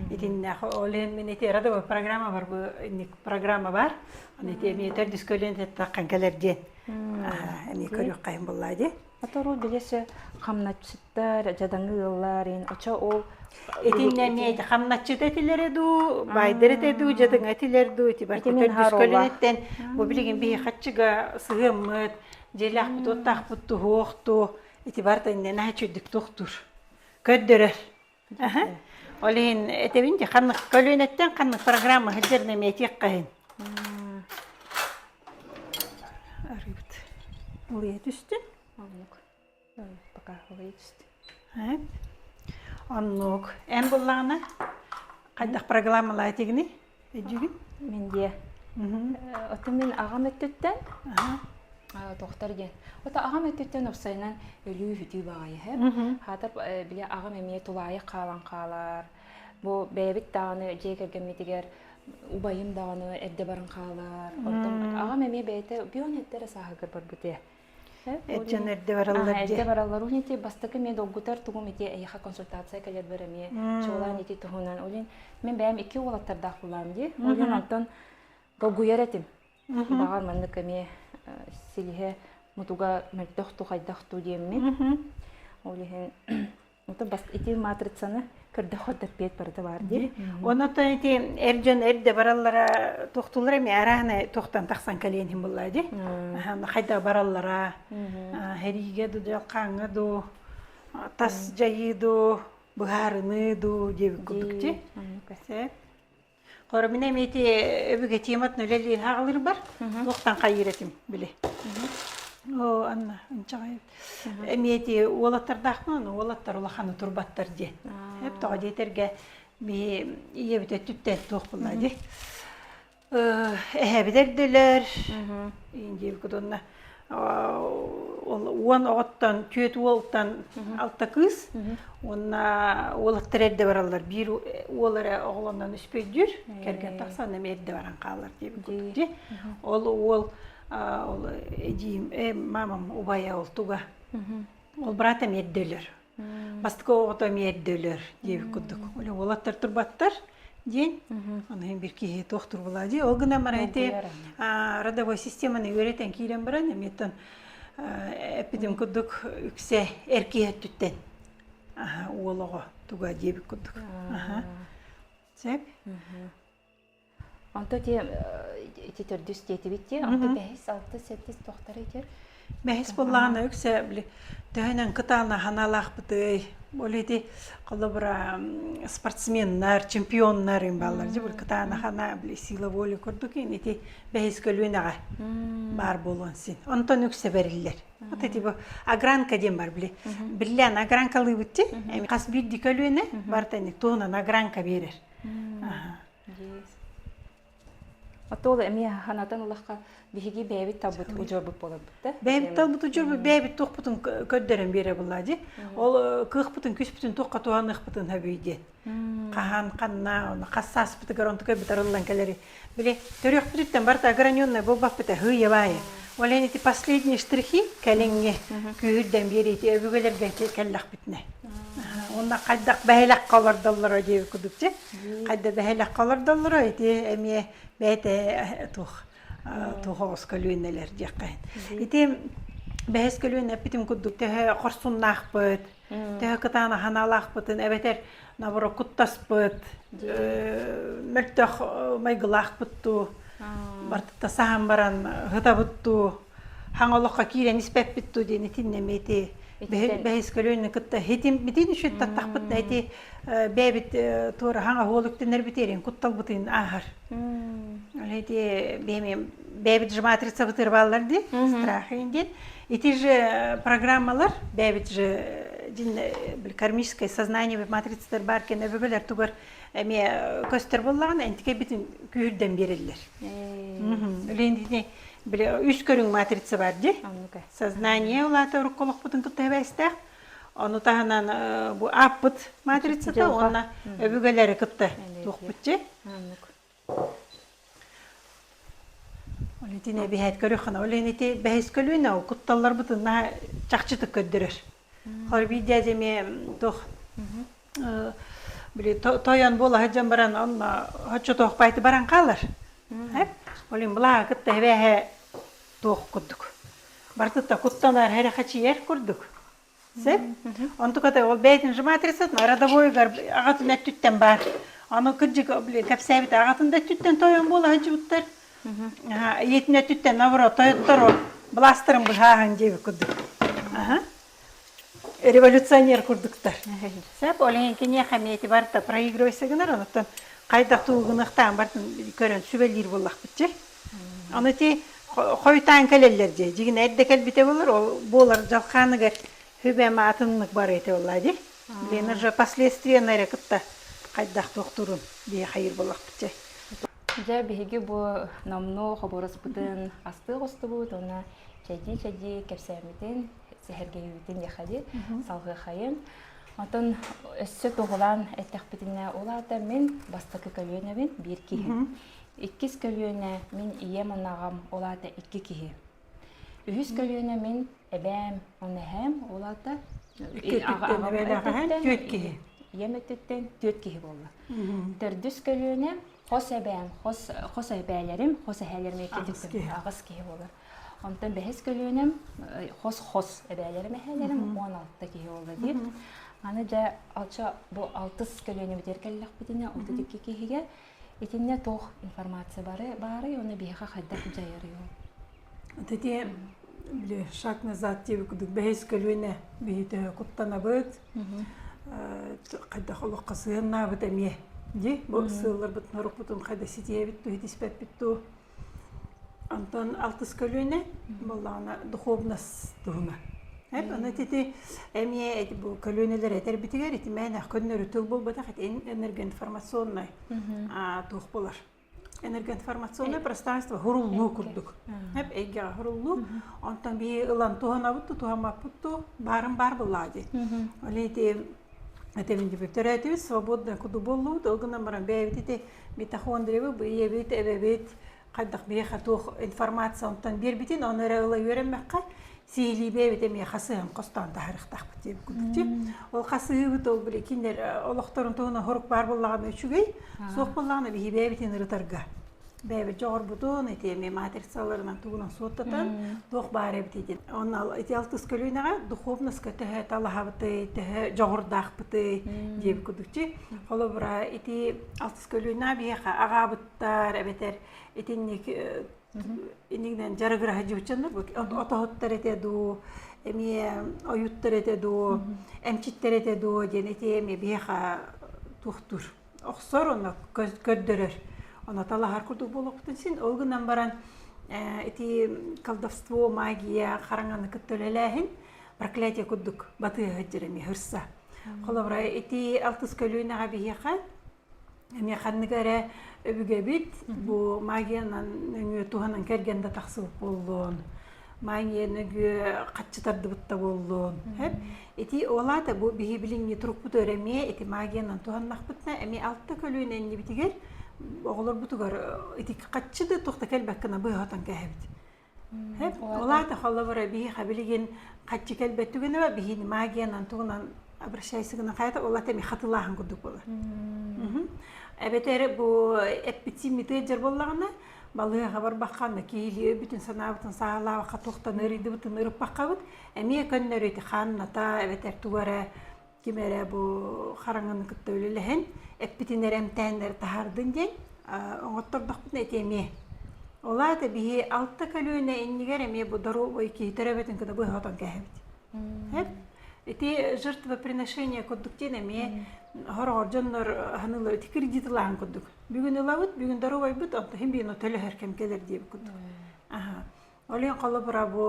Итиннээх ол иһин мин ити родовой программа бар бу инник программа бар. Аны ити эмиэ төрдүс көлүөн таххан кэлэр диэн. Эмиэ көрүөххайын буоллаа дии. Отору билесе хамначчыттар, дьадаҥы ыаллар, ин очо ол Итиннэ эмиэ ити хамначчыт этилэрэ дуу, байдар этэ дуу, дьадаҥы этилэр дуу, ити барыта төрдүс көлүөнэттэн бу билигин биһи хаччыга сыһыаммыт, дьиэлээхпит, уоттаахпыт туһуох туу Ити барыта иннэ наһаа үчүгдүк тохтуур. Көрдөрөр. Ол иһин этэбин дии, ханнык көлүөнэттэн ханнык программа сылдьарын эмиэ этиэххэ иһин. Арыыбыт улуйа түстүн. Оннук. Пока улуйа түстүн. Оннук. Эн буллаҕына хайдах программалаа этигини? Өйдүүгүн? Мин диэ. Оттон мин аҕам өттүттэн тохтор диэн. Ото аҕам өттүттэн уопсайынан өлүү-сүтүү баҕайы һэ. Хаатар били аҕам эмиэ тулаайах хаалан хаалар. Бу бэйэбит даҕаны дьиэ кэргэммитигэр убайым даҕаны эрдэ баран хаалар. Онтон аҕам эмиэ бэйэтэ бион эрдэ эрэ сааһыгар барбыт ээ. Эр дьон эрдэ бараллар дии. Эрдэ бараллар. Уһун ити бастакы эмиэ долгутар тугум ити эйиэхэ консультация кэлэрбэр эмиэ чуолаан ити туһунан. Ол иһин мин бэйэм икки уолаттардаах булаам дии. Ол иһин онтон долгуйар этим. Баҕар маннык эмиэ силиһэ мутуга мөлтөх ту хайдах ту диэммин. Ол иһин Ото бас ити матрицаны көрдөххө тэппиэт барыта баар дии. Онотон ити эр дьон эрдэ бараллара туохтуулар эми арааны туохтан тахсан кэлиэн иһин буллаа дии. Хайда бараллара хэриигэ ду дьалхааҥҥа ду тас дьайыы ду быһаарыныы ду диэбит курдук дии. Хоро мин эмиэ ити өбүгэ тематын үлэлиир хаалырбар туохтан хайыыр этим били. Оо, Анна, ынчаҕай. Эмиэ ити уолаттардаахпын, уолаттар улаханы турбаттар диэн. Эп тоҕо диэтэргэ би ийэбит өттүттэн туох булла ди. Эһэбит эрдэлэр, индиэбит уонна ол уон оҕоттон, түөрт уолтан алта кыыс уонна уолаттар эрдэ бараллар. Биир уол эрэ оҕолонон үспөйдүүр, кэргэн тахсан эмиэ эрдэ баран хаалар диэбит курдук дии. Ол уол ол эдьиийим, мамам убайа ол туга. Ол брат эмиэ эрдэ өлөр. Бастакы оҕото эмиэ эрдэ өлөр диэбит курдук. Оле уолаттар турбаттар диэн. Ону иһин бир киһи туох турбулаа дии. Ол гынан баран ити родовой системаны үөрэтэн киирэн баран эмиэттэн эппитим курдук үксэ эр киһи өттүттэн уол оҕо туга диэбит курдук. Сөп. Онто ити ити төрдүс диэтибит дии. Онто бэһис, алтыс, сэттис туохтара ити? Бэһис буоллаҕына үксэ били төһөнөн кытаана ханаалаахпытый. Ол ити холобура спортсменнар, чемпионнар им бааллар дии бу кытаана хана били сила воли курдук ити бэһис көлүөнэҕэ баар буолуон син. Онтон үксэ бэриллэр. Вот эти бу огранка диэн бар били. Биллээн огранкалыыбыт дии. Хас биирдии көлүөнэ барыта туһунан огранка биэрэр. Отол эмиэ ханатан ылахха биһиги бэйэбит талбыт удьуорбут буоларбыт да. Бэйэбит талбыт удьуорбут бэйэбит туохпутун көрдөрөн биэрэ булла дии. Ол кыахпытын күспүтүн туохха туһаныахпытын сөбүй диэн. Хаһан ханна оны хас сааспытыгар онтука бытарыллан кэлэри. Били төрүөхпүтүттэн барыта ограненная буолбаппыта һыйа баайы. Ол иһин ити последние штрихи кэлиҥҥи күүһүрдэн биэриити өбүгэлэргэ кэллэхпитинэ. Уонна хайдах бэһилэххэ олордоллоро диэбит курдук дьэ. Хайда бэһилэххэ олордоллоро ити эмиэ бэйэтэ туох туох оҕус көлүөнэлэр диэххэ. Ити бэһис көлүөнэ эппитим курдук төһө хорсуннаахпыт, төһө кытаанах санаалаахпытын эбэтэр наоборот куттаспыт, мөлтөх майгылаахпыт дуу, бартыта саһан баран ыһытабыт дуу, хаҥ олоххо киирэн испэппит дуу диэн итиннэ эмиэ ити бэһис көлүөнэ кытта хитиммитин үчүт таттахпытына ити бэйэбит туора хаҥа уол үктэнэрбит эрин кутталбытын ааһар. Ол ити бэйэбит же матрицабытыр бааллар дии, страхи диэн. Ити же программалар бэйэбит же дин кармическое сознание матрицалар баар кэнэ өбүгэлэр тугар эмиэ көстөр буоллаҕына энтикэ битин күүһүрдэн биэрэллэр. Үлэндини били үс көрүҥ матрица бар дии. Сознание улаата урукку олохпутун кытта эбээстээх. Ону таһынан бу ааппыт матрицата уонна өбүгэлэри кытта туохпут Ол итини эбиһээт көрүөххүнэ, ол иһин ити бэһис көлүөнэ ол кутталларбытын наһаа чахчытык көрдөрөр. Хор биир дядя эмиэ туох били тойон буола сылдьан баран онно оччотоохпайты баран хаалар. Ол иһин былааҕы кытта эбээһэ туох курдук. Барытыттан куттанар хэрэхэчийэр курдук. Сөп. Онтуката ол бэйэтин же матрицатын родовойугар аҕатын өттүттэн баар. Аны кырдьык кэпсээбит аҕатын да өттүттэн тойон буола сылдьыбыттар. Ийэтин өттүттэн наоборот тойоттору былаастарын быһааһын диэбит курдук. Аха. революционер курдуктар. Сөп, ол иһин киниэхэ эмиэ ити барыта проигрывайса гынар, онуттан хайдах тугу гыныахтаан бартын көрөн сүбэлиир буоллахпыт дьэ. Аны ити хойутаан кэлэллэр дьэ. Дьигинэ эрдэ кэлбитэ буолар, ол буолар дьалхааныгар хүбэм атыннык бар этэ буолла дии. Блин, уже последствияны эрэ кытта хайдах туохтуурун дии хайыр буоллахпыт дьэ. Дьэ, биһиги бу номнуо хобуруспутун астыы оҕустубут уонна чэйдии-чэйдии кэпсээммитин, сэһэргэһиибитин диэхэди салҕыахайын. Онтон өссө туһулаан эттэхпитинэ, ол аата мин бастакы көлүөнэбин биир киһи. Иккис көлүөнэ мин ийэм уонна аҕам, ол аата икки киһи. Үһүс көлүөнэ мин эбээм уонна эһээм, ол аата Икки өттүттэн эбээлээх эһээм түөрт киһи. Ийэм өттүттэн түөрт киһи буолла. Төрдүс көлүөнэ хос эбээм, хос хос эбээлэрим, хос эһээлэрим икки өттүттэн аҕыс киһи буолар. Онтон бэһис көлүөнэм хос-хос эбээлэрим, эһээлэрим 16 киһи буолла диир. Аны дьэ алча бу алтыс көлүөнэбитигэр кэллэхпитинэ 32 киһигэ итиннэ туох информация бары баарый уонна биһиэхэ хайдах дьайарый ол? Ити били шаг назад диэби курдук бэһис көлүөнэ биһи төһө куттанабыт, хайдах олоххо сыһыаннаабыт эмиэ дии бу сыалларбытын орукпутун хайда ситиһэбит туу ситиспэппит туу Онтон алтыс көлүөнэ буоллаҕына духовность туһунан. Эп аны ити эмиэ эти бу көлүөнэлэр этэрбитигэр ити мээнэх көннөрү тыл буолбатах ити энергоинформационнай туох буолар. Энергоинформационное пространство хуруллуу курдук. Эп эйгэҕэ хуруллуу. Онтон биһи ылан туһанабыт ту туһаммаппыт ту баарын баар буллаа дии. Ол ити этэмин дибит төрөөтүбүт свободно куду буоллубут ол гынан баран бэйэбит ити митохондриябы бу ийэбит эбэбит хайдах биһиэхэ туох информация онтон биэрбитин ону эрэ ыла үөрэммэххэ сиһилии бэйэбит эмиэ хасыһан хостоон таһаарыахтаахпыт диэбит курдук ол хасыһыыбыт ол били кинилэр олохторун туһунан хорук баар буоллаҕына үчүгэй суох буоллаҕына биһи бэйэбитин ырытарга бэйэбит дьоҕурбутун ити эмиэ матрицаларынан тугунан суоттатан туох баар эбит диэн онно ити алтыс көлүөнэҕэ духовноска төһө талаһабытый төһө дьоҕурдаахпытый диэбит курдук холобура ити алтыс көлүөнэ биһиэхэ аҕаабыттар эбэтэр итинник иннигинэн дьарыгыраһа дьыбыччаннар отоһуттар этэ дуу эмиэ ойуттар этэ дуу эмчиттэр этэ дуу диэн ити эмиэ биһиэхэ туохтуур охсор онно көрдөрөр оно талаһар курдук буолуохпутун син ол гынан баран ити колдовство магия хараҥаны кытта үлэлээһин проклятие курдук батыһа сылдьар эмиэ хырса холобура ити алтыс көлүөнэҕэ биһиэхэ эмиэ ханнык эрэ өбүгэбит бу магиянан нөҥүө туһанан кэргэн да тахсыбыт буоллун магия нөҥүө хаччы тардыбыт да буоллун ити ол аата бу биһи билиҥҥи турукпут эмиэ ити магиянан туһаннахпытына эмиэ алта көлүөнэ иннибитигэр оҕолорбутугар ити хаччы да туох да кэлбэт гына быһа кээһэбит Ол аата холобура биһиэхэ билигин хаччы кэлбэт түгэнэ биһини магиянан тугунан обращайся гынан хайата ол ата эми хатылааһын курдук буолар. Эбэтэр бу эппит-симмит ыалдьар буоллаҕына балыыһаҕа барбахханна киһилии өйбүтүн санаабытын саалаабакка туохтан ыарыйдыбытын ырыппаххабыт эмиэ көннөрү ити хаанната эбэтэр тугу эрэ ким эрэ бу хараҥаны кытта үлэлэһэн эппитин эрэ эмтээн таһаардын диэн оҥоттордохпутуна ити эмиэ ол аата биһи алта көлүөнэ иннигэр эмиэ бу доруобай киһи төрөөбөтүн кытта быһа отон кээһэбит ити жертвоприношение курдук диэн эмиэ хороҕор дьоннор ханыылар ити кредит ылааһын курдук бүгүн ылабыт бүгүн доруобайбыт онто иһин биир төлөһөр кэм кэлэр диэбит курдук Ол иһин холобура бу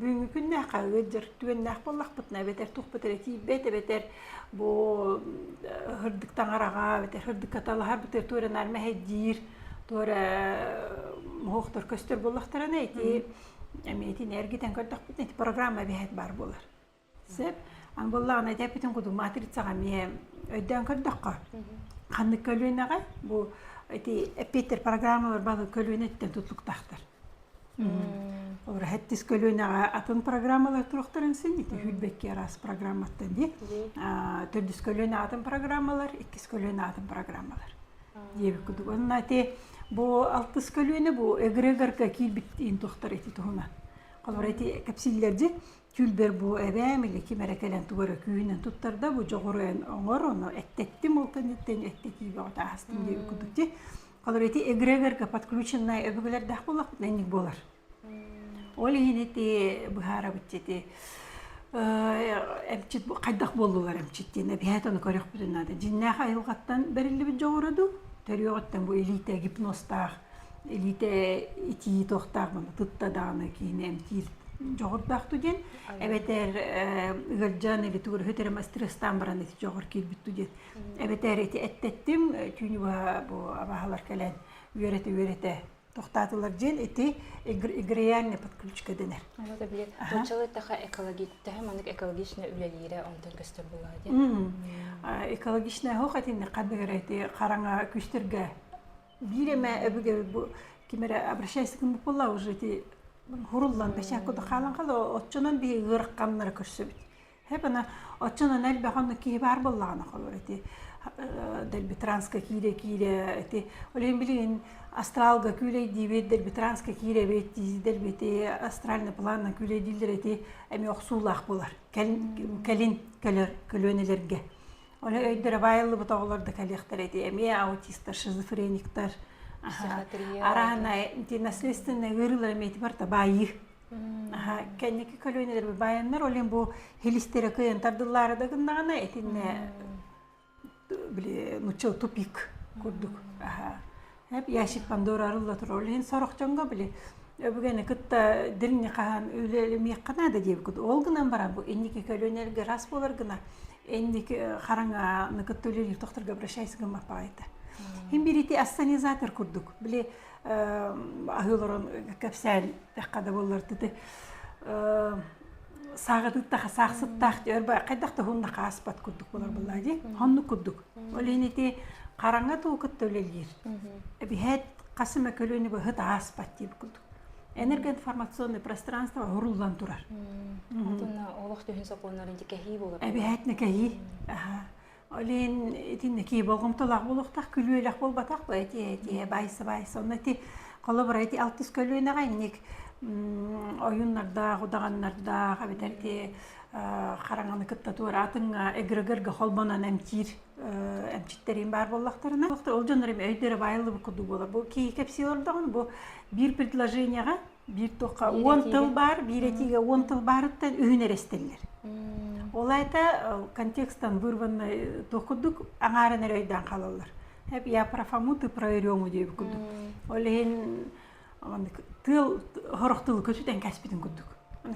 бүгүҥҥү күннээххэ ыалдьар түгэннээх буоллахпытына эбэтэр туохпут эрэ тиийбэт эбэтэр бу һырдык таҥараҕа эбэтэр һырдыкка талаһарбытыгар туора наар мэһэйдиир туора моһуохтар көстөр буоллахтарына ити эмиэ итини эргитэн көрдөхпүтүнэ ити программа эбэһээт баар буолар. Сөп. Аны буоллаҕына этэппитин курдук матрицаҕа эмиэ өйдөөн көрдөххө, ханнык көлүөнэҕэ бу ити эппиэттэр программалар бары көлүөнэттэн тутулуктаахтар. Олор хэттис көлүөнэҕэ атын программалар туруохтарын син ити хүрбэкки араас программаттан дии. Төрдүс көлүөнэ атын программалар, иккис көлүөнэ атын программалар диэбит курдук. Онно ити бу алтыс көлүөнэ бу эгрегорга киирбит иин туохтар ити туһунан. Холобура ити кэпсииллэр дии Түүлбэр бу эбээм или ким эрэ кэлэн тугу эрэ күүһүнэн туттарда, бу дьоҕуру эн оҥор, ону эттэттим ол кэнниттэн эттэтии бөҕөтө аһастым диэбит курдук дии. Холобура ити эгрегорга подключенная өбүгэлэрдээх буоллахпытына инник буолар. Ол иһин ити быһаарабыт ити. Эмчит хайдах буоллулар эмчит диэн эбиһээт ону көрүөхпүтүн наада. Дьиннээх айылҕаттан бэриллибит дьоҕура дуу, төрүөҕүттэн бу илиитэ гипнозтаах, илиитэ итии туохтаах маны тутта даҕаны киһини эмтиир дьоҕурдаах дуу диэн, эбэтэр ыалдьан или тугу эрэ өтөрө стресстээн баран ити дьоҕур киирбит дуу диэн. Эбэтэр ити эттэттим, түүнү быһа бу абааһылар кэлэн үөрэтэ-үөрэтэ тохтаатылар диэн ити эгреальная подключка дэнэр. Вот били нууччалыы таха экологи төһө маннык экологично үлэлиирэ онтон көстөр буолаа диэн. Экологичная хоох этинне ханнык ити хараҥа күүстэргэ биир эмэ өбүгэ бу ким эрэ обращайся гыммыт буолла уже ити хуруллан бэчээк курдук хаалан хаала оччонон биһи ыарахханнары көрсөбүт. Хэп ана оччонон элбэх онно киһи баар буоллаҕына холор ити дэлби транска киирэ-киирэ ити ол иһин билигин астралга күүлэйдиибит дэлби транска киирэбит дэлби ити астральный планна күүлэйдииллэр ити эмиэ охсуулаах буолар кэлин көлөр көлүөнэлэргэ ол өйдөрө баайыллыбыт оҕолор да кэлиэхтэрэ ити эмиэ аутистар шизофрениктар араана ити наследственный ыарыылар эмиэ ити барыта баайыы Кэнники көлүөнэлэр баайаннар ол иһин бу хилистэрэ кыайан тардыллаары да гыннаҕына итиннэ били нучча тупик курдук ящик Пандора арылла турар ол иһин сорох дьоҥҥо били өбүгэни кытта дириҥ хаһан үлэлэмиэххэ наада диэбит ол гынан баран бу инники көлүөнэлэргэ рас буолар гына инники хараҥаны кытта үлэлиир тохторго обращайся гыммаппаҕайта. Хин бирити ассанизатор курдук били аһыы олорон кэпсээн тэххэ да буоллар тыты сааҕытыттаха саахсыттаах өр хайдах да хунна хааспат курдук болар буоллаа дии хоннук курдук ол иһин ити хараҥа туу кытта үлэлиир эбиһээт хас эмэ көлүөнэ быһыт ааспат диэбит курдук энергоинформационное пространство уруллан турар Отунна олох түһүн сокуоннарын кэһии буолар эбиһээтинэ кэһии Ол иһин итиннэ кии болҕомтолоох буолуохтаах, күлүөлэх буолбатах бу эти эти байса байса. Онно ити холобура ити алтыс көлүөнэҕэ инник ойууннардаах, удаҕаннардаах эбэтэр ити хараҥаны кытта туора атыҥҥа эгрегорга холбонон эмтиир эмчиттэриин баар буоллахтарына ол дьоннор эми өйдөрө баайыллыбыт курдук буолар. Бу киһи кэпсии олордоҕуна бу биир предложениеҕа биир туохха уон тыл баар, биир этиигэ уон тыл баарыттан үһүн эрэ истэллэр. Ол аата контекстан вырванный туох курдук аҥаарын эрэ өйдөөн хаалаллар. Я про Фому, ты про Ерему диэбит курдук. Ол иһин тыал сорох тылы көтүтэн кэспитин курдук.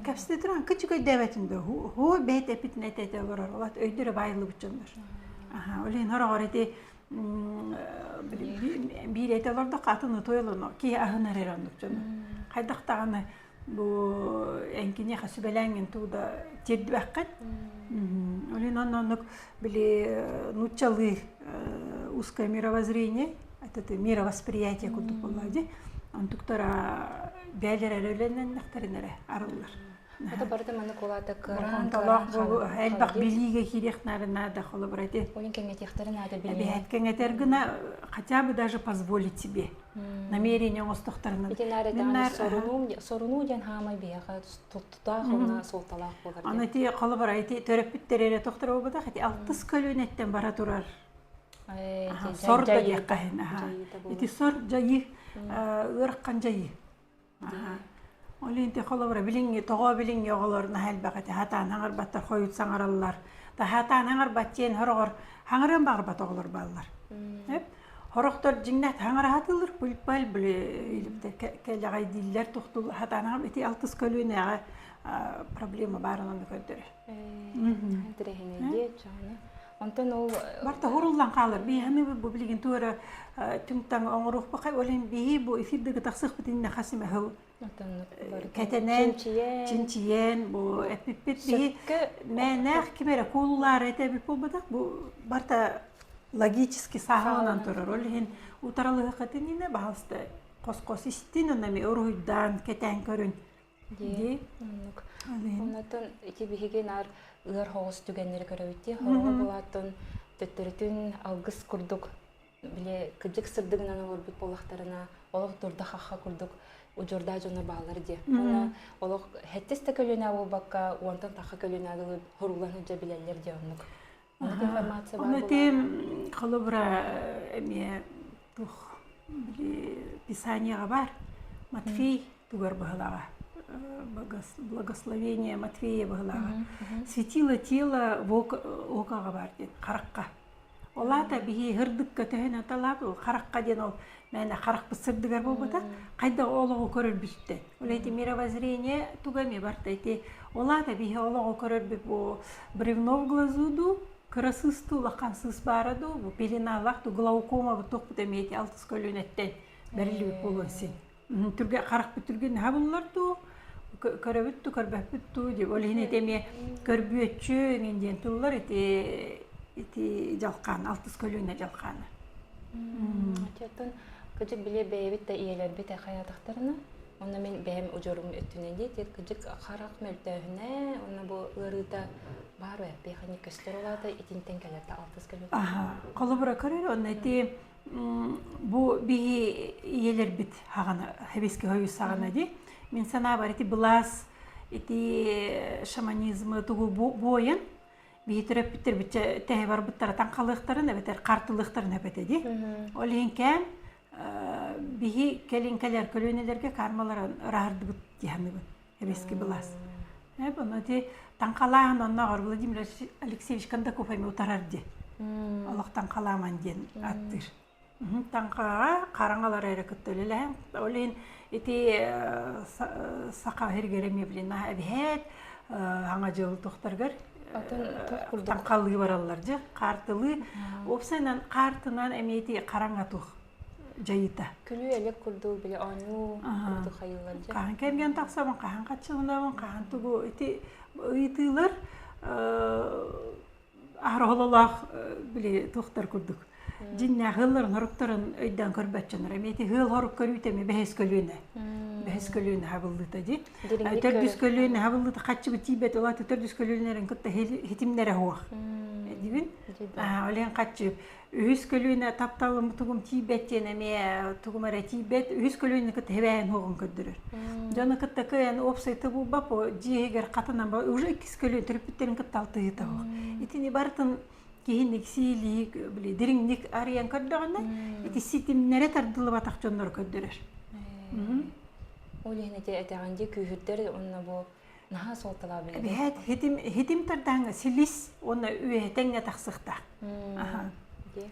Кэпсэтэ туран кычык өйдөөбөтүн да хоо бэйт эпитин этэ олорор. Ол өйдөрө баайыллыбыт дьоннор. Ол иһин сороҕор ити биир этэ олордоххо атын утуйалоно киһи аһынар эрэ оннук дьону хайдах даҕаны бу эҥкиниэхэ сүбэлээҥҥин туу да тиэрдибэххин ол иһин онно оннук били нууччалыы узкое мировоззрение это мировосприятие курдук буолла дии онтуктара бээлэр эрэ үлэннэннэхтэрин эрэ арыллар Это барыта маннык улаата кыраан Болҕомтолоох буолуу элбэх билиигэ киириэх наада холобура ити. Ойун кэҥэтиэхтэрин наада билиини. Эбиһээт кэҥэтэр гына хотя бы даже позволить себе намерение оҥостохторуна. Ити наар этэҕин сорунуу сорунуу диэн хаамай биһиэхэ тутаах уонна суолталаах буолар. Аны ити холобура ити төрөппүттэр эрэ тохтор буолбатах ити алтыс көлүөнэттэн бара турар сор да диэххэ ити сор дьайыы ыарахан дьайыы Ол иһин холобура билиҥҥи тоҕо билиҥҥи оҕолор наһаа элбэх этэ сатаан хаҥарбаттар хойут саҥараллар. Сатаан хаҥарбат диэн сороҕор хаҥарыан баҕарбат оҕолор бааллар. Сорохтор дьиҥнээх хаҥара сатыыллар пыль-паль били кэлэҕэйдииллэр тохтул сатаан хаҥар ити алтыс көлүөнэҕэ проблема баарын онно көрдөрөр. Интэриэһинэйдии чаҕына. Онтон ол Барта хуруллан хаалар. Биһаны бу билигин туора түҥ-таҥ оҥоруохпахай ол иһин биһи бу эфирдыгы тахсыахпыт иннинэ хас эмэ сыл кэтэнэн чинчийэн бу эппиппит биһи мээнээх ким эрэ куолулаары этэбит буолбатах бу барта логически сааһыланан турар. Ол иһин утаралыһыаххыт иннинэ баһалыста хос-хос истин онно эмиэ уруһуйдаан кэтээн көрүн Дии. Оннук. Оннотон ити биһиги наар ыар хоҕус түгэннэри көрөбүт дии. Хороҕо булааттан төттөрүтүн алгыс курдук били кыдьык сырдыгынан олорбут буоллахтарына олох дурда-хахха курдук удьуордаа дьоно бааллар дии. Уонна олох хэттис да көлүөнэ буолбакка уонтан тахха көлүөнэ дылы хоруулан сылдьа билэллэр дии оннук. Оннук информация баар Ону ити холобура эмиэ туох били писанияҕа бар Матфей тугар быһылаҕа. Благословение Матвея быһылааҕа. Светило тело окаҕа баар диэн харахха. Ол аата биһи һырдыкка төһөнөн талаап ол харахха диэн ол мээнэ харахпыт сырдыгар буолбута хайдах олоҕу көрөрбүттэн. Ол эти мировоззрение туга эмиэ барта ити ол аата биһи олоҕу көрөрбүт бу бревно в глазу дуу кыра сыыс дуу улахан сыыс баара дуу бу пеленалаах дуу глаукома бу туохпут эмиэ ити алтыс көлүөнэттэн бэриллибит буолуон син. Түргэ харахпыт түргэн буллар дуу көрөбүт дуу көрбөппүт дуу дип ол иһин ити эмиэ көрбүөччү эҥин диэн тыллар ити ити дьалхаан алтыс көлүөнэ дьалхаана. Оттон кыдьык били бэйэбит да ийэлэрбит хайаатахтарына онно мин бэйэм удьуорум өттүнэн дии тиэр кыдьык харах мөлтөөһүнэ уонна бу ыарыыта баар ээ биэхэник көстөр улаата итинтэн кэлэр да алтыс көлүөнэ. Аха холобура көрөр онно ити бу биһи ийэлэрбит хаҕана Советский Союз саҕана дии мин санаабар ити былаас ити шаманизмы тугу буойан биһи төрөппүттэрбит тэһэ барбыттара таҥхалыахтарын эбэтэр хартылыахтарын эпэтэ дии ол иһин кээм биһи кэлин кэлэр көлүөнэлэргэ кармаларын ыраһырдыбыт дии саныыбын Советский былаас Ону ити таҥхалааһын оннооҕор Владимир Алексеевич Кондаков эмиэ утарар дии. Олох таҥхалааман диэн аттыыр. Таҥхаҕа хараҥалары эрэ кытта үлэлэһэн. Ол иһин ити саха иһиргэр эмиэ блин эбиһээт хаҥа дьыл тохторгар таҥхалыы бараллар дьэ хаартылыы. Уопсайынан хаартынан эмиэ ити хараҥа туох дьайыыта. Күлүү-элэк курдук били оонньуу курдук хайыылар дьэ. Хаһан кэргэн тахсабын, хаһан хаччыланабын, хаһан тугу ити ыйытыылар аһарололоох били туохтар курдук. Дьиннээх ыалларын хоруктарын өйдөөн көрбөччөнөр. Эмиэ ити ыал хорук көрүүтэ эмиэ бэһис көлүөнэ. Бэһис көлүөнэ хабыллыыта дии. Төрдүс көлүөнэ хабыллыыта хаччыбыт тиийбэт улаата төрдүс көлүөнэлэрин кытта хитимнэрэ суох. Дибин. Олен хаччы Үһүс көлүөнэ тапталым тугум тиийбэт диэн эмиэ тугум эрэ тиийбэт. Үһүс көлүөнэни кытта хэбээн хуоҕун көрдөрөр. Дьону кытта кыайан уопсай булбап дьиэ иһигэр хатынан уже иккис көлүөн төрөппүттэрин кытта алтыһыыта суох. Итини барытын киһинник сиилии били дириҥник арыйан көрдөҕүнэ ити ситимнэрэ тардыллыбатах дьоннору көрдөрөр. Ол иһин ити этэҕин дии күүһүрдэр уонна бу Наһаа суолталаах билэр. Эбиһээт хитим хитим тардааҥҥа силис уонна үөһэтэҥҥэ тахсыахтаах. Аха.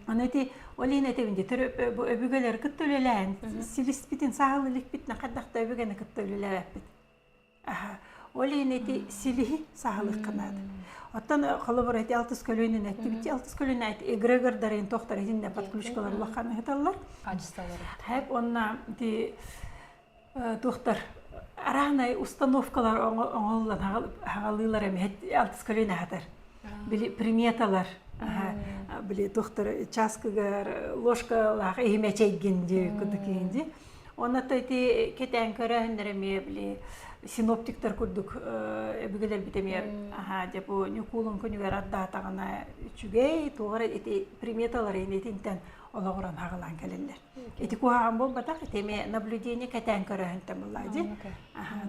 Аны ити ол иһин этэбин дии бу өбүгэлэри кытта үлэлээн силиспитин саһыл иликпитинэ хайдах да өбүгэни кытта үлэлээбэппит. Аха. Ол иһин ити силиһи саһылыахха наада. Оттон холобур ити алтыс көлүөнэн эттибит алтыс көлүөнэ эгрегордарын тохтор итиннэ подключкалар улахан ыһыталлар. Качестволары. Хэп онна ити туохтар араанай установкалар оҥоһуллан хаҕалыылар эмиэ алтыс көлүөнэ аһатар. Били приметалар били туохтар чааскыгар ложкалаах иһимэ чэйгин дии курдук иһин дии. Онно ити кэтээн көрөөһүннэр эмиэ били синоптиктар курдук өбүгэлэрбит эмиэ аха дьэ бу ньукуулун күнүгэр ардаатаҕына үчүгэй туох эрэ ити приметалар итинтэн олоҕуран хаҕалаан кэлэллэр. Ити куһаҕан буолбатах, ити эмиэ наблюдение кэтээн көрөөһүнтэн буоллаа дии.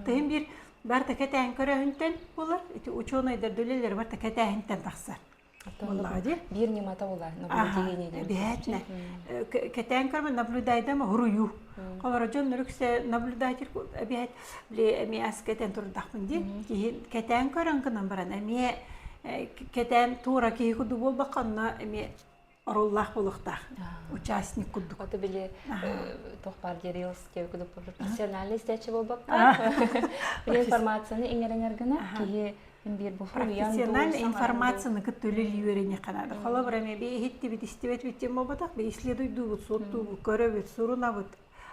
Тыһын биир барыта кэтээн көрөөһүнтэн буолар, ити учуонайдар үлэлэрэ барыта кэтээһинтэн тахсар. Буоллаҕа дии. Биир ньымата буолар наблюдение диэн. Эбиһээтинэ. Кэтээн көрбө наблюдайдама хуруйуу. Холоро дьон үксэ наблюдатель эбиһэт били эмиэ ас кэтэн турдахпын дии. Киһи кэтээн көрөн гынан баран эмиэ кэтээн туора киһи курдук буолбакка онно эмиэ оруоллаах буолуохтаах участник курдук. Ото били туох баар диэ рилс диэ курдук профессиональный истээччи буолбакка били информацияны иҥэринэр гына киһи биир бу профессиональный информацияны кытта үлэлии үөрэниэххэ наада. Холобура эмиэ би иһиттибит, истибэт диэн буолбатах, би исследуйдуубут, суоттуубут, көрөбүт, сурунабыт,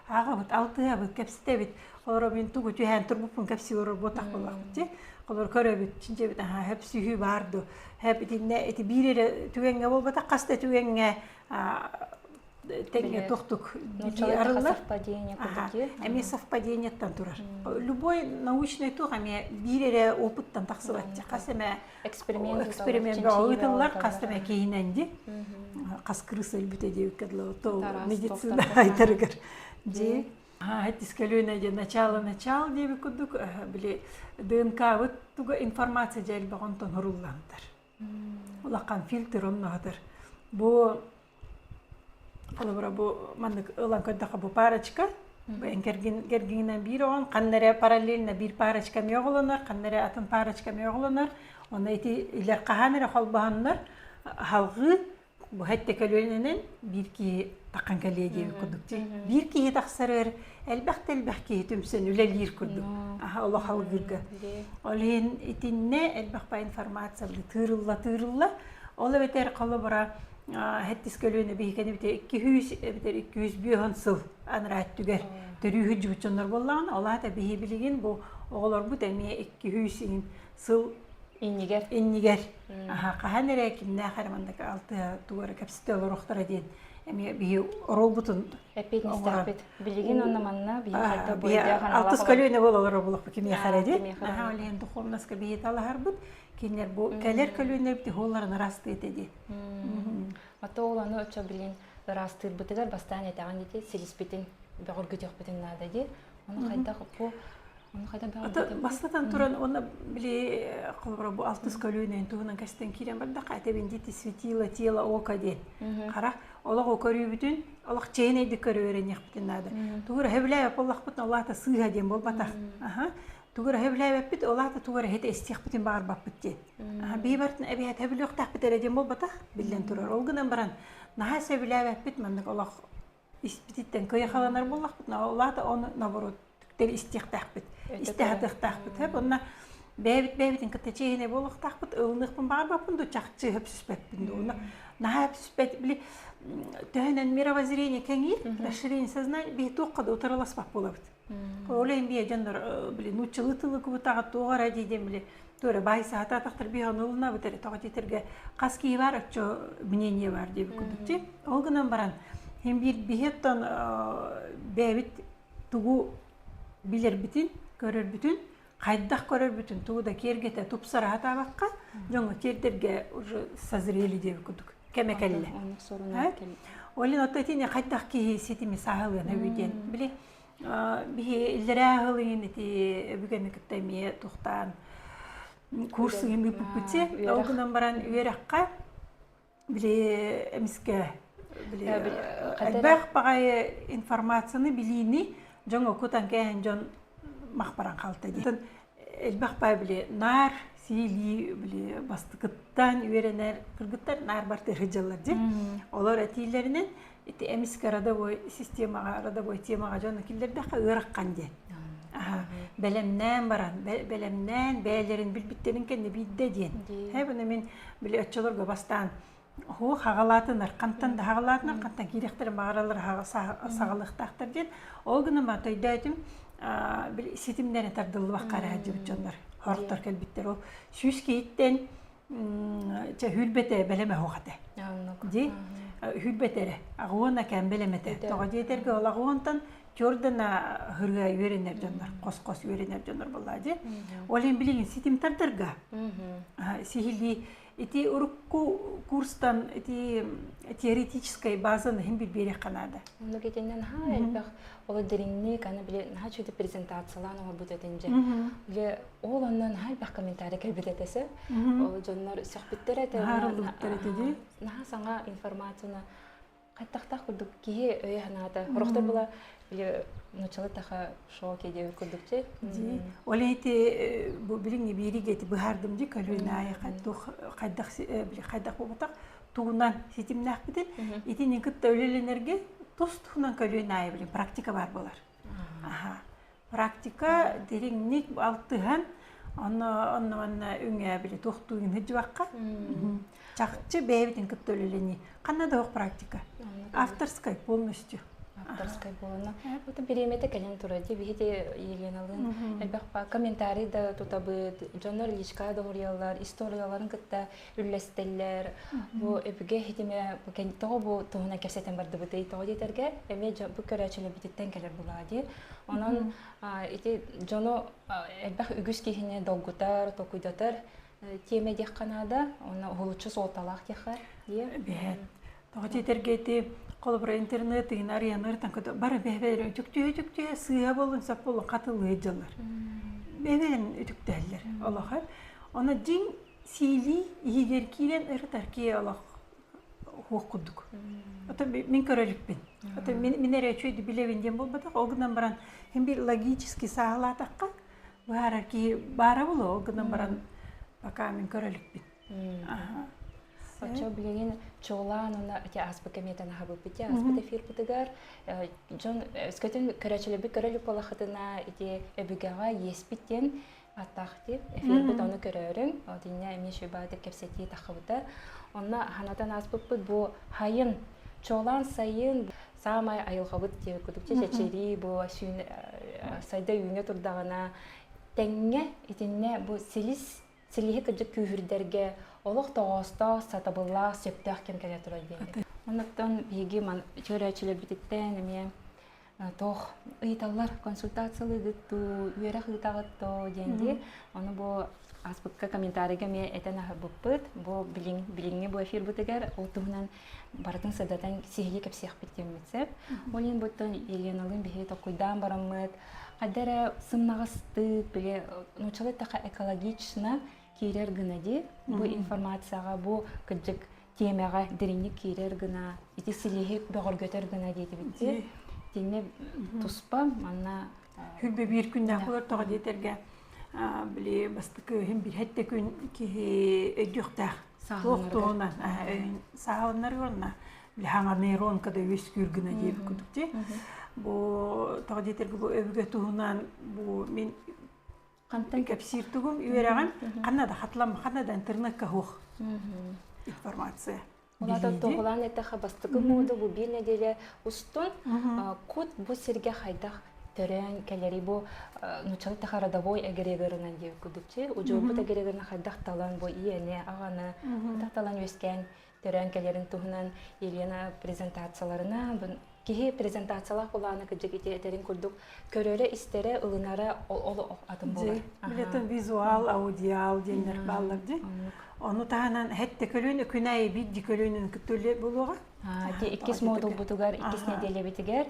ааҕабыт, алтыһабыт, кэпсэтэбит. Холобура мин тугу түһээн турбуппун кэпсии олорор буотах буоллахпыт дии. Холобура көрөбүт, чинчэбит, аһаа, хөпсүһүү баар дуо? Хэп итиннэ ити биир эрэ түгэҥҥэ буолбатах, хас да түгэҥҥэ тэҥҥэ тохтук арыллар. Совпадение курдук Эмиэ совпадениеттан турар. Любой научный туох эмиэ биир эрэ опыттан тахсыбат. Хас эмэ эксперимент эксперимент бөҕө ыытыллар хас эмэ киһинэн ди хас крыса өлбүтэ диэбиккэ дылы то медицина айтарыгар ди тискөлүөнэ диэн начало начал диэбит курдук били ДНК-быт туга информация дьэ элбэх онтон хуруллантар улахан фильтр онноһотор бу холобура бу маннык ылан көрдөххө бу парочка. Эн кэргиҥинэн биир оҕон ханна эрэ параллельно биир парочка эмиэ оҕолонор, ханна эрэ атын парочка эмиэ оҕолонор. Онно ити илэр хаһан эрэ холбоһоннор халҕыы бу хэттэ көлүөнэнэн биир киһи таххан кэлиэ диэбит курдук биир киһи тахсарыгар элбэх да элбэх киһи түмсэн үлэлиир курдук аха олох алгыырга ол иһин итиннэ элбэх па информация тыырылла тыырылла ол эбэтэр холобура хэттис көлүөнэ биһикэни бите 200 эбэтэр 205 сыл анараа өттүгэр төрүү сылдьыбыт дьоннор буоллаҕына ол аата биһи билигин бу оҕолорбут эмиэ 200 сыл иннигэр иннигэр аха хаһан эрэ кимнээх эрэ маннык алтыһа тугу эрэ кэпсэтэ олоруохтара диэн эмиэ биһи оруолбутун эппиэтинэстээхпит билигин онно манна биһи хайда буйдаах алтыс көлүөнэ буола олорор буолуохпут кимиэхэ эрэ дии аха ол иһин духовноска биһи талаһарбыт кинилэр бу кэлэр көлүөнэлэрбит уолларын ыраастыы этэ дии ото ол ону оччо билин ыраастыырбытыгар бастаан этэҕин дии силиспитин бөҕөргүтүөхпүтүн наада дии ону хайдах бу Бастатан туран, уонна били холобура бу алтыс көлүөнэн туһунан кэстэн киирэн бардахха, этэбин дии светило тело око диэн. Хара олох көрүүбүтүн, олох чээнэйдик көрө үөрэниэхпитин наада. Тугу эрэ сөбүлээбэт буоллахпытына, ол аата сыыһа диэн буолбатах. Аха. Тугу эрэ сөбүлээбэппит, ол аата тугу эрэ иһитэ истиэхпитин баҕарбаппыт диэн. Аха, биһи барытын эбиһээт сөбүлүөхтээхпит эрэ диэн буолбатах, биллэн турар. Ол гынан баран, наһаа сөбүлээбэппит маннык олох испититтэн кыйахаланар буоллахпытына, ол аата ону наоборот түктэри истиэхтээхпит, истэ сатыахтаахпыт. Хөп онно бэйэбит бэйэбитин кытта чиэһинэй буолуохтаахпыт, ылыныахпын баҕарбаппын дуу, чахчы хөпсүспэппин дуу. Онно наһаа хөпсүспэт, били төһөнөн мировоззрение кэҥиир, расширение сознания, биһи туохха да утарыласпат буолабыт. Ол иһин бие дьоннор били нууччалыы тылы кубутаҕа туох эрэ дии диэн били туора баай саатаатахтар биһи ону ылынабыт эрэ тоҕо диэтэргэ хас киһи бар оччо мнение бар диэбит курдук дии. Ол гынан баран хин биир биһи оттон бэйэбит тугу билэрбитин, көрөрбүтүн, хайдах көрөрбүтүн тугу да киэргэтэ тупсара сатаабакка дьоҥҥо тиэрдэргэ уже созрели диэбит курдук кэмэ кэллэ. Ол иһин оттон итини хайдах киһи ситими сааһылыан өбүй диэн били биһи иллэрээ ыһыл ити өбүгэни кытта эмиэ тухтаан курс ыйын ыыппыппыт ол гынан баран үөрэххэ били эмискэ били элбэх баҕайы информацияны билиини дьоҥ окутан кээһэн дьон махпаран хаалта диэн элбэх баай били наар сиилии били бастыкыттан үөрэнэр кыргыттар наар бартыыр сылдьаллар дии олор этиилэринэн ити эмискэ родовой системаҕа родовой темаҕа дьону киллэрдэххэ ыараххан диэн бэлэмнээн баран бэлэмнээн бэйэлэрин билбиттэрин кэннэ биирдэ диэн һэ буну мин били оччолорго бастаан хуу хаҕалаатынар хантан да хаҕалаатынар хантан киириэхтэрин баҕараллар саҕалыахтаахтар диэн ол гынан баран өйдөөтүм били ситимнэрин тардыллыбакка эрэ сылдьыбыт дьоннор хорохтор кэлбиттэр ол сүүс киһиттэн чэ хүрбэтэ бэлэмэ суох этэ дии хүрбэтэ эрэ аҕуона кэм бэлэм этэ тоҕо диэтэргэ ол аҕуонтан тёрдана хырыа үөрэнэр дьоннор хос-хос үөрэнэр дьоннор буоллаа дии ол иһин билигин ситим тардарга сиһилии ити урукку курстан ити теоретическай базаны иһин билбиэриэххэ наада. Оннук итиннэ наһаа элбэх ол дириҥник аны били наһаа үчүгэй презентациялаан оҥорбут этин дьэ. Били ол онно наһаа элбэх комментарий кэлбит этэ Ол дьоннор сөхпүттэр этэ. Наһаа этэ дии. Наһаа саҥа информацияны хаттахтаах курдук киһи өйө санаата. Хорохтор була били нучалы таха шоке диэбит курдук дии. Дии. Ол ити бу билиҥҥи бииригэ ити быһаардым дии көлүөнэ аайы хайдах били хайдах буолбатах тугунан ситимнээхпитин итини кытта үлэлэнэргэ тус туһунан көлүөнэ аайы билин практика баар буолар. Аха. Практика дириҥник алтыһан онно онно манна үҥэ били туохтуугун сылдьыбакка чахчы бэйэбитин кытта үлэлэнии ханна да суох практика авторскай полностью авторскай буолана это бириэмэтэ кэлэн турар дии биһиги Еленалыын элбэх комментарий да тутабыт дьоннор личка да суруйаллар историяларын кытта үллэстэллэр. Бу өбүгэ иһитимэ тоҕо бу туһунан кэпсэтэн бардыбытый тоҕо диэтэргэ эмиэ бу көрөөччүлэрбититтэн кэлэр булаа дии. Онон ити дьону элбэх үгүс киһини долгутар, толкуйдатар тиэмэ диэххэ наада. Онно уһулуччу суолталаах диэххэ дии. Бэһэт. Тоҕо диэтэргэ ити холобура интернет ыйын арыйан ырытан көтө бары бэһбэлэрин үтүктүһэ-үтүктүһэ сыыһа буоллун сөп буоллун хатылыы дьыллар. Бэһбэлэрин үтүктүһэллэр олохо. Ону дьиҥ Сиилии иһигэр киирэн ырытар киһи олох. хуох курдук. Ото мин көрө иликпин. Ото мин мин эрэ үчүгэй билэбин диэн буолбатах. Ол гынан баран хин бир логически сааһылаатахха быһаарар киһи баара буолуо. Ол гынан баран пока мин көрө иликпин. Оччо билигин чуолаан уонна ити ааспыт кэмиэтэн аһабыппыт ааспыт эфирбытыгар дьон өскөтүн көрөөччүлэрбит көрө илик буоллаххытына ити өбүгэҕэ иэспит диэн аттаах ити эфирбит ону көрөөрүҥ отиннэ эмиэ шөбаатык кэпсэтии таххыбыта онно ханатан ааспыппыт бу хайын чуолаан сайын саамай айылҕабыт диэбит курдук чэчирии бу сайда үүнэ турдаҕына тэҥҥэ итиннэ бу силис силиһи кырдьык күүһүрдэргэ олох тоҕоостоох, сатабыллаах, сөптөөх кэм кэлэ турар диэн. Оннуктан биһиги көрөөччүлэрбититтэн эмиэ туох ыйыталлар консультациялыыгыт дуу, үөрэх ыытаҕыт дуу диэн дии. Ону бу ааспыкка комментарийга эмиэ этэн аһарбыппыт. Бу билиҥ, билиҥҥи бу эфирбытыгар ол туһунан барытын сырдатан сиһилии кэпсиэхпит диэммит сөп. Ол иһин буттан Еленалыын биһиги толкуйдаан бараммыт, хайда эрэ сымнаҕастык, били нууччалыы эттэххэ экологично киирэр гына дии. Бу информацияҕа, бу кырдьык тиэмэҕэ дириҥник киирэр гына, ити силиһи бөҕөргөтөр гына диэтибит дии. Итиннэ туспа манна Хүрбэ биир күннээх болор тоҕо диэтэргэ били бастакы иһин биир күн киһи өйдүөхтээх туох туһунан сааһыланар уонна били хаҥа нейронка да үөскүүр гына диэбит курдук дии бу тоҕо диэтэргэ бу өбүгэ туһунан бу мин хантан кэпсиир тугум үөрэҕим ханна да хатылам ханна да интернекка суох информация Улаата туоһулаан эттэххэ, бастакы муода бу биир нэдиэлэ устун кут бу сиргэ хайдах төрөөн кэлэрий бу нууччалыы эттэххэ родовой эгрегорынан диэбит курдук удьуорбут эгрегорынан хайдах талан бу ийэни, аҕаны хайдах талан үөскээн төрөөн кэлэрин туһунан Елена презентацияларына киһи презентациялаах былаана кырдьык ити этэрин курдук көрөрө-истэрэ, ылынара ол атын буолар. Билетон визуал, аудиал диэннэр бааллар дии. Ону таһынан хэтте көлүөн күнәйи биирди көлүөнүн кыттыллы буолуоҕа. Ити иккис модулбутугар, иккис нэдиэлэбитигэр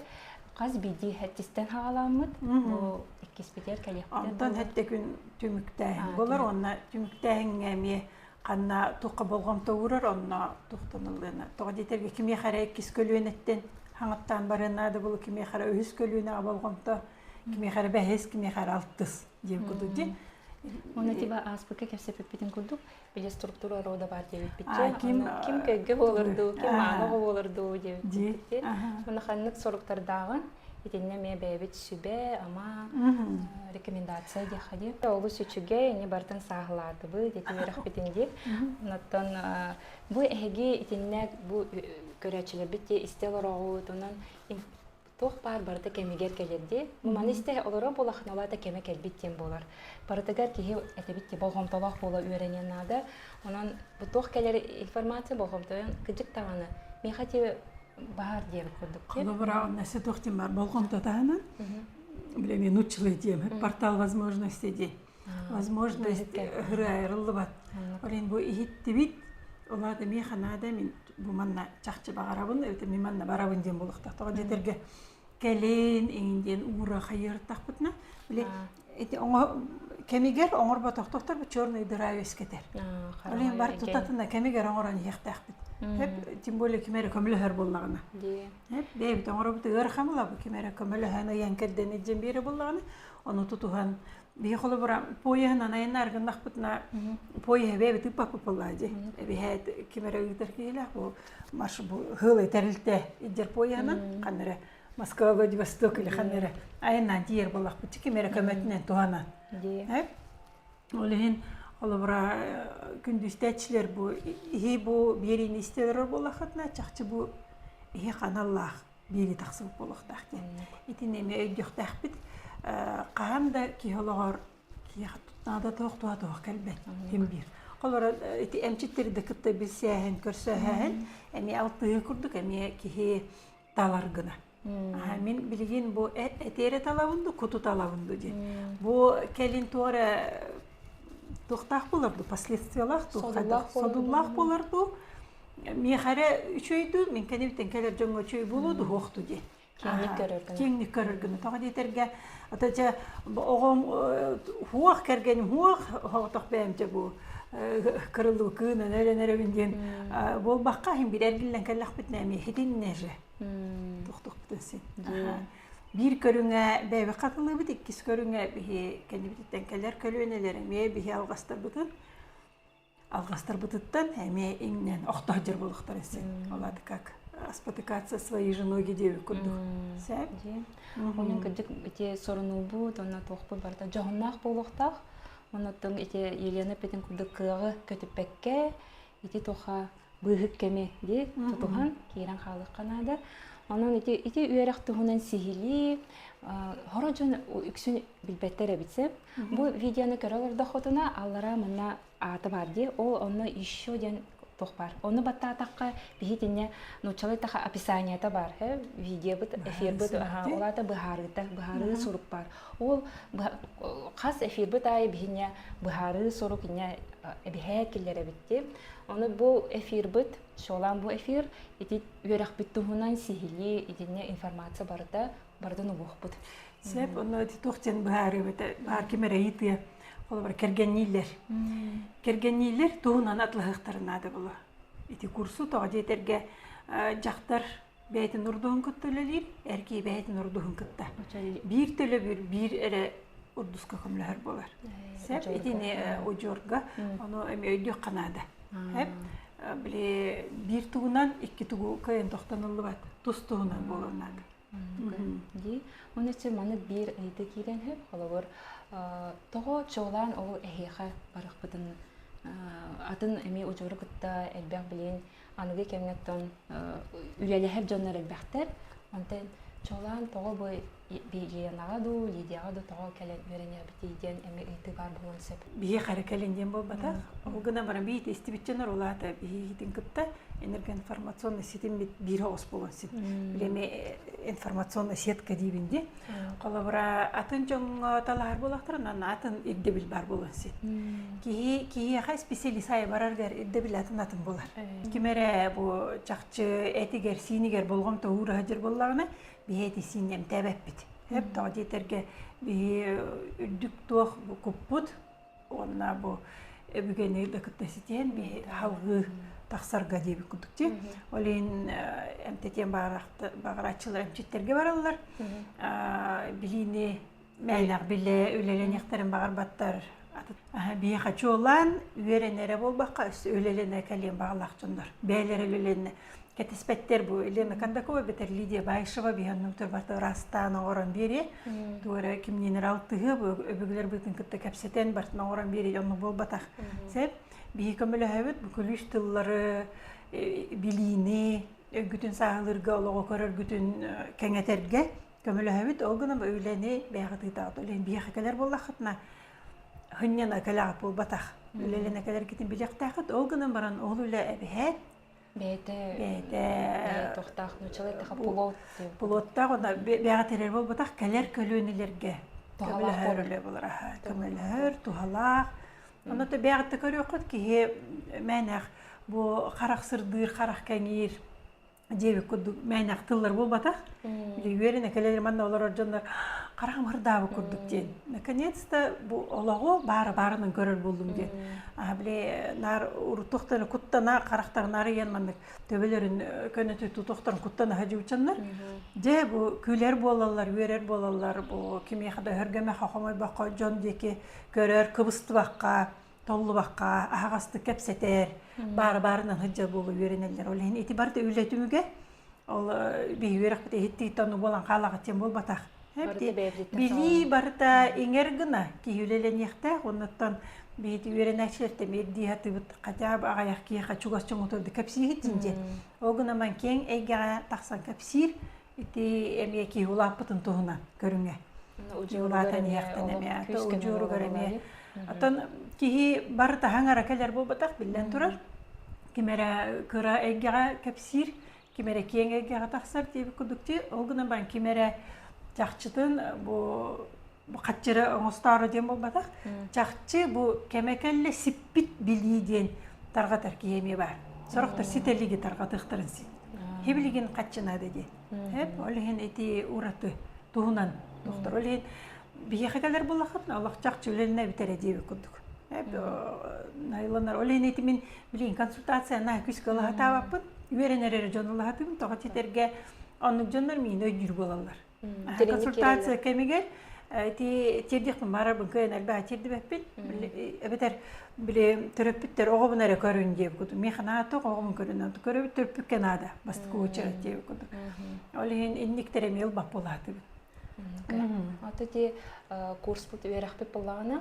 хас биирдии хэттистэн хаҕаламмыт. Бу иккиспитигэр кэлиэхпит. Онтон хэтте күн түмүктээһин болар. Онна түмүктээһиҥҥэ эмиэ ханна туохха болҕомто уурар, онно туохтаналлыана. Тоҕо диэтэргэ кимиэхэ эрэ иккис көлүөнэттэн хаҥаттаан барыан наада буолу, кимиэхэ эрэ үһүс көлүөнэҕэ болҕомто, кимиэхэ эрэ бэһис, кимиэхэ эрэ алтыс диэн курдук дии. Уонна тиба ааспыкка кэпсэппиппитин курдук, били структура рода баар диэбиппитчэ. Ким ким көйгө буолар дуу, ким мааны оҕо буолар дуу диэбиппит. Уонна ханнык соруктардааҕын итиннэ эмиэ бэйэбит сүбэ, ама, рекомендация диэххэ дии. Олус үчүгэй, ини барытын сааһылаатыбыт, ити үөрэхпитин дии. Онтон бу эһиги итиннэ бу көрөөччүлэрбит дии истэ олороҕут, онон туох баар барыта кэмигэр кэлэр дии. Бу маны истэ олорор буолаххына, ол аата кэмэ кэлбит диэн буолар. Барытыгар киһи этэбит дии болҕомтолоох буола үөрэниэн наада. Онон бу туох кэлэр информация болҕомтойон кыдьык даҕаны миэхэ ити баар диэбит курдук. Холобура, онно туох диэн бар болҕомто таһынан бile мен нуччалыы диэм портал возможности дии возможность ыһырыайырыллыбат олен бу иһиттибит олаата миэхэ наада мин бу манна чахчы баҕарабын эбэтэр мин манна барабын диэн буолуохтаах тоҕо диэтэргэ кэлин иҥин диэн уура хайыыртахпытына били ити оҥо кэмигэр оҥорботохтохтор бу черный дыра үөскэтэр. Ол иһин бар тутатына кэмигэр оҥорон иһиэхтээхпит. Хеп тем более ким эрэ көмөлөһөр буоллаҕына. Хеп бэйэбит оҥоробут ыарахан буолабы ким эрэ көмөлөһөн ыйан кэрдэн илдьэн биэрэ буоллаҕына ону тутуһан биһи холобура поеһынан айаннаар гыннахпытына поеһы бэйэбит ыыппаппыт буоллаҕа дии. Эбиһээт ким эрэ ыытар киһилээх бу марш бу хылы тэрилтэ илдьэр поеһынан ханна эрэ Москва Владивосток или ханна эрэ айаннаан тиийэр буоллахпыт ким эрэ көмөтүнэн туһанан. Ол иһин холобура күндүстээччилэр бу иһи бу биэриини истэлэр буоллаххытына чахчы бу иһи ханаллаах биэрии тахсыбыт буолуохтаах диэн. Итини эмиэ өйдүөхтээхпит. Хаһан да киһи олоҕор киһиэхэ наада туох туһа туох кэлбэт ким биир. Холобура ити эмчиттэри да кытта билсээһин, көрсөөһөөһүн эмиэ алтыһыы курдук эмиэ киһи талар гына. Мин билигин бу этиэрэ талабын ду, куту талабын ду диэн. Бу кэлин туох эрэ туохтаах буолар ду, последствиялаах ду, содуллаах буолар ду, миэхэ эрэ үчүгэй дуу, мин кэнибиттэн кэлэр дьоҥҥо үчүгэй буолуо ду, суох ду диэн. Киэҥник көрөр гына. Киэҥник көрөр гына. Тоҕо диэтэргэ, ата дьэ оҕом хуох кэргэним хуох оҕотох бэйэм дьэ бу кырыллыы кыынан эрэн эрэбин диэн буолбакка иһин биир эргиллэн кэллэхпитинэ эмиэ хитиннэ же тохтохпутун син. Биир көрүҥэ бэйэбит хатылыыбыт, иккис көрүҥэ биһи кэннибититтэн кэлэр көлүөнэлэр эмиэ биһи алҕастарбытын алҕастарбытыттан эмиэ иҥнэн охто сылдьар буолуохтарын син. Ол аата как спотыкаться свои же ноги диэбит курдук. Сөп? Онон кырдьык ити сорунуубут, онно туохпут барыта дьоһуннаах буолуохтаах. Оннуттан ити Елена эппитин курдук кыаҕы көтүппэккэ ити туха быыһык кэми дии тутуһан киирэн хаалыахха наада. Онон ити ити үөрэх туһунан сиһилии хоро дьон үксүн билбэттэр эбит сөп. Бу видеону көрө олордоххутуна аллара манна аата баар дии. Ол онно еще диэн туох баар. Ону баттаатахха биһи итиннэ нууччалыы таха описаниета баар. Видеобыт, эфирбит ол аата быһаарыыта, быһаарыы сурук баар. Ол хас эфирбит аайы биһине быһаарыы сурук инне эбиһээ киллэрэбит дии. Ону бу эфирбит, чуолаан бу эфир ити үөрэхпит туһунан сиһилии итиннэ информация барыта барытын угуохпут. Сөп, онно ити туох диэн быһаарыыбыт баар ким эрэ ыйытыа. Холобур, кэргэннииллэр. Кэргэннииллэр туһунан атлаһыахтарын наада буолуо. Ити курсу тоҕо диэтэргэ дьахтар бэйэтин урдуһун кытта үлэлиир, эр киһи бэйэтин урдуһун кытта. Биир төлөбүр биир эрэ урдуска көмөлөһөр буолар. Сөп, итини удьуорга ону эмиэ өйдүөххэ наада. Сөп, били биир тугунан икки тугу кыайан тохтонуллубат, тус туһунан буолуон наада. Дии. Уонна өссө маннык биир ыйытыы киирэн үһү. Холобур, тоҕо чуолаан ол эһиэхэ барыахпытын атын эмиэ удьуору кытта элбэх билин аныгы кэмҥэ оттон үлэлэһэр дьоннор элбэхтэр. Онтон чуолаан тоҕо бу Лилянаҕа дуу, Лидияҕа дуу тоҕо кэлэн үөрэниэхпитий диэн эмиэ ыйытыы баар буолуон сөп. Биһиэхэ эрэ кэлин диэн буолбатах. Ол гынан баран биһиги истибитчэн улаата биһигитин кытта энергоинформационный ситиммит биир оҕус буолуон син. Билэми информационная сетка диибин дии. Холобура атын дьоҥҥо талаһар буолахтарына атын ирдэбил баар буолуон син. Киһи киһиэхэ специалист айы бараргар ирдэбил атын атын буолар. Ким эрэ бу чахчы этигэр сиинигэр болҕомто уура сылдьар буоллаҕына биһи эти сиин эмтээбэппит. Эп тоҕо диэтэргэ биһи үрдүк туох куппут уонна бу өбүгэни да кытта ситиһэн биһи халҕыы тахсарга диэбит курдук дии. Ол иһин эмтэтиэн баҕарааччылар эмчиттэргэ бараллар. Билиини мээнэх билэ үлэлэниэхтэрин баҕарбаттар. Биһиэхэ чуолаан үөрэнэрэ буолбакка өссө үлэлэнэ кэлиэн баҕалаах дьоннор. Бэйэлэрэ үлэлэнэ кэтэспэттэр бу Елена Кондакова эбэтэр Лидия Баишева биһиэнним турбата ыраастаан оҥорон биэриэ. Тугу эрэ кимниин эрэ алтыһыа бу өбүгэлэр быытын кытта кэпсэтэн бартын оҥорон биэриэ оннук буолбатах. Сөп. Биһи көмөлөһөбүт бу күлүүс тыллары билиини өйгүтүн сааһылыырга олоҕу көрөргүтүн кэҥэтэргэ көмөлөһөбүт. Ол гынан үлэни бэйэҕит ыытаҕыт. Үлэни биһиэхэ кэлэр буоллаххытына хынньана кэлэҕит буолбатах. Үлэлэнэ кэлэргитин билиэхтээххит. Ол гынан баран ол үлэ эбиһээт Бэйэтэ бэйэтэ туохтаах нууччалыы эттэхэ пулот пулоттаах уонна бэйэҕэ тэрэр буолбатах кэлэр көлүөнэлэргэ көмөлөһөр үлэ буолар көмөлөһөр туһалаах онно то бэйэҕиттэ көрүөххүт киһи мээнэх бу харах сырдыыр харах кэҥиир диэбит курдук мээнэх тыллар буолбатах үөрэнэ кэлэр манна олорор дьоннор хараҕым ырдаабыт курдук диэн наконец-то бу олоҕу баара баарынан көрөр буоллум диэн били наар урутуохтарын куттана харахтарын арыйан маннык төбөлөрүн көнөтү тутуохтарын куттана садьыучаннар дьэ бу күлэр буолаллар үөрэр буолаллар бу кимиэхэ да өһөргөмөхө хомойбокко дьон диэки көрөр кыбыстыбакка толлубакка аһаҕастык кэпсэтэр баара баарынан сылдьар буола үөрэнэллэр ол иһин ити барыта үлэ түмүгэ ол биһи үөрэхпит иһиттииттэн ону буолан хаалаҕыт диэн буолбатах билии барыта иҥэр гына киһи үлэлэниэхтээх оннуттан биһиги үөрэнээччилэртэн биирдии сатыыбыт хотя бы аҕыйах киһиэхэ чугас дьоҥҥутугар да кэпсиигит диэн ол гынан баран киэҥ эйгэҕэ тахсан кэпсиир ити эмиэ киһи улааппытын туһунан көрүҥэ улаатан иһэхтэн эмиэ удьуоругар эмиэ оттон киһи барыта хаҥара кэлэр буолбатах биллэн турар ким эрэ кыра эйгэҕэ кэпсиир ким эрэ киэҥ эйгэҕэ тахсар диэбит курдук дии ол гынан баран ким эрэ чахчытын бу бу хаччыра оҥостоору диэн буолбатах чахчы бу кэмэ кэллэ сиппит билии диэн тарҕатар киһи эмиэ баар сорохтор ситэлиги тарҕатыахтарын син хибилигин хаччы наада диэн. Эп ол иһин ити ураты туһунан доктор. Ол иһин биһиэхэ кэлэр буоллаххытына олох чахчы үлэлэнэ бүтэрэ диэбит курдук. Эп айланар. Ол иһин ити мин билигин консультацияны күүскэ ылаһатаабаппын. Үөрэнэр эрэ дьон ылаһатыбын. Тоҕо титэргэ оннук дьоннор миин өйдүүр буолаллар. Консультация кэмигэр ити тиэрдиэхпин баарарбын кыайан элбэҕи тиэрдибэппин. Эбэтэр били төрөппүттэр оҕобун эрэ көрүн диэбит курдук. Миэхэ наада оҕобун көрүн. Көрөбүт төрөппүккэ наада бастакы уочарат диэбит курдук. Ол иһин инниктэр эмиэ ылбат буолаатыбын. Ото ти курспут үөрэхпит буоллаҕына,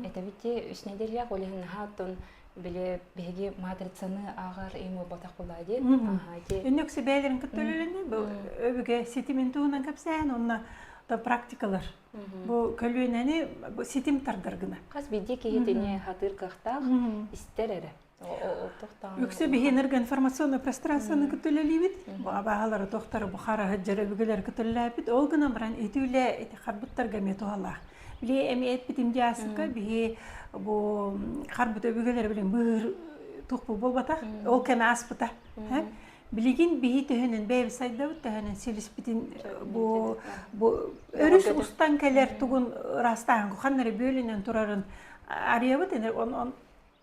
этэбит ти үс нэдиэлээх ол иһин наһаа оттон били биһиги матрицаны ааҕар им буолбатах буоллаа дии. Өннөк бэйэлэрин кытта үлэлэнэ бу өбүгэ ситимин туһунан кэпсээн уонна да практикалар. Бу көлүөнэни бу ситим тардар гына. Хас биирдии киһи тини хатыыр кыахтаах истэр эрэ. Үксэ биһи энергоинформационное пространствоны кытта үлэлиибит. Бу абааһылары тохтары бу хараһыт дьара өбүгэлэр кытта үлэлээбит. Ол гынан баран ити үлэ ити харбыттарга эмиэ туһалаах. Били эми эппитим дьаасыкка биһи бу харбыт өбүгэлэр билин быыр тухпу буолбатах. Ол кэм ааспыта. Билигин биһи төһөнөн бэйэбит сайдабыт, төһөнөн силиспитин бу бу өрүс устан кэлэр тугун ыраастааһын ханна эрэ бүөлүнэн турарын арыйабыт он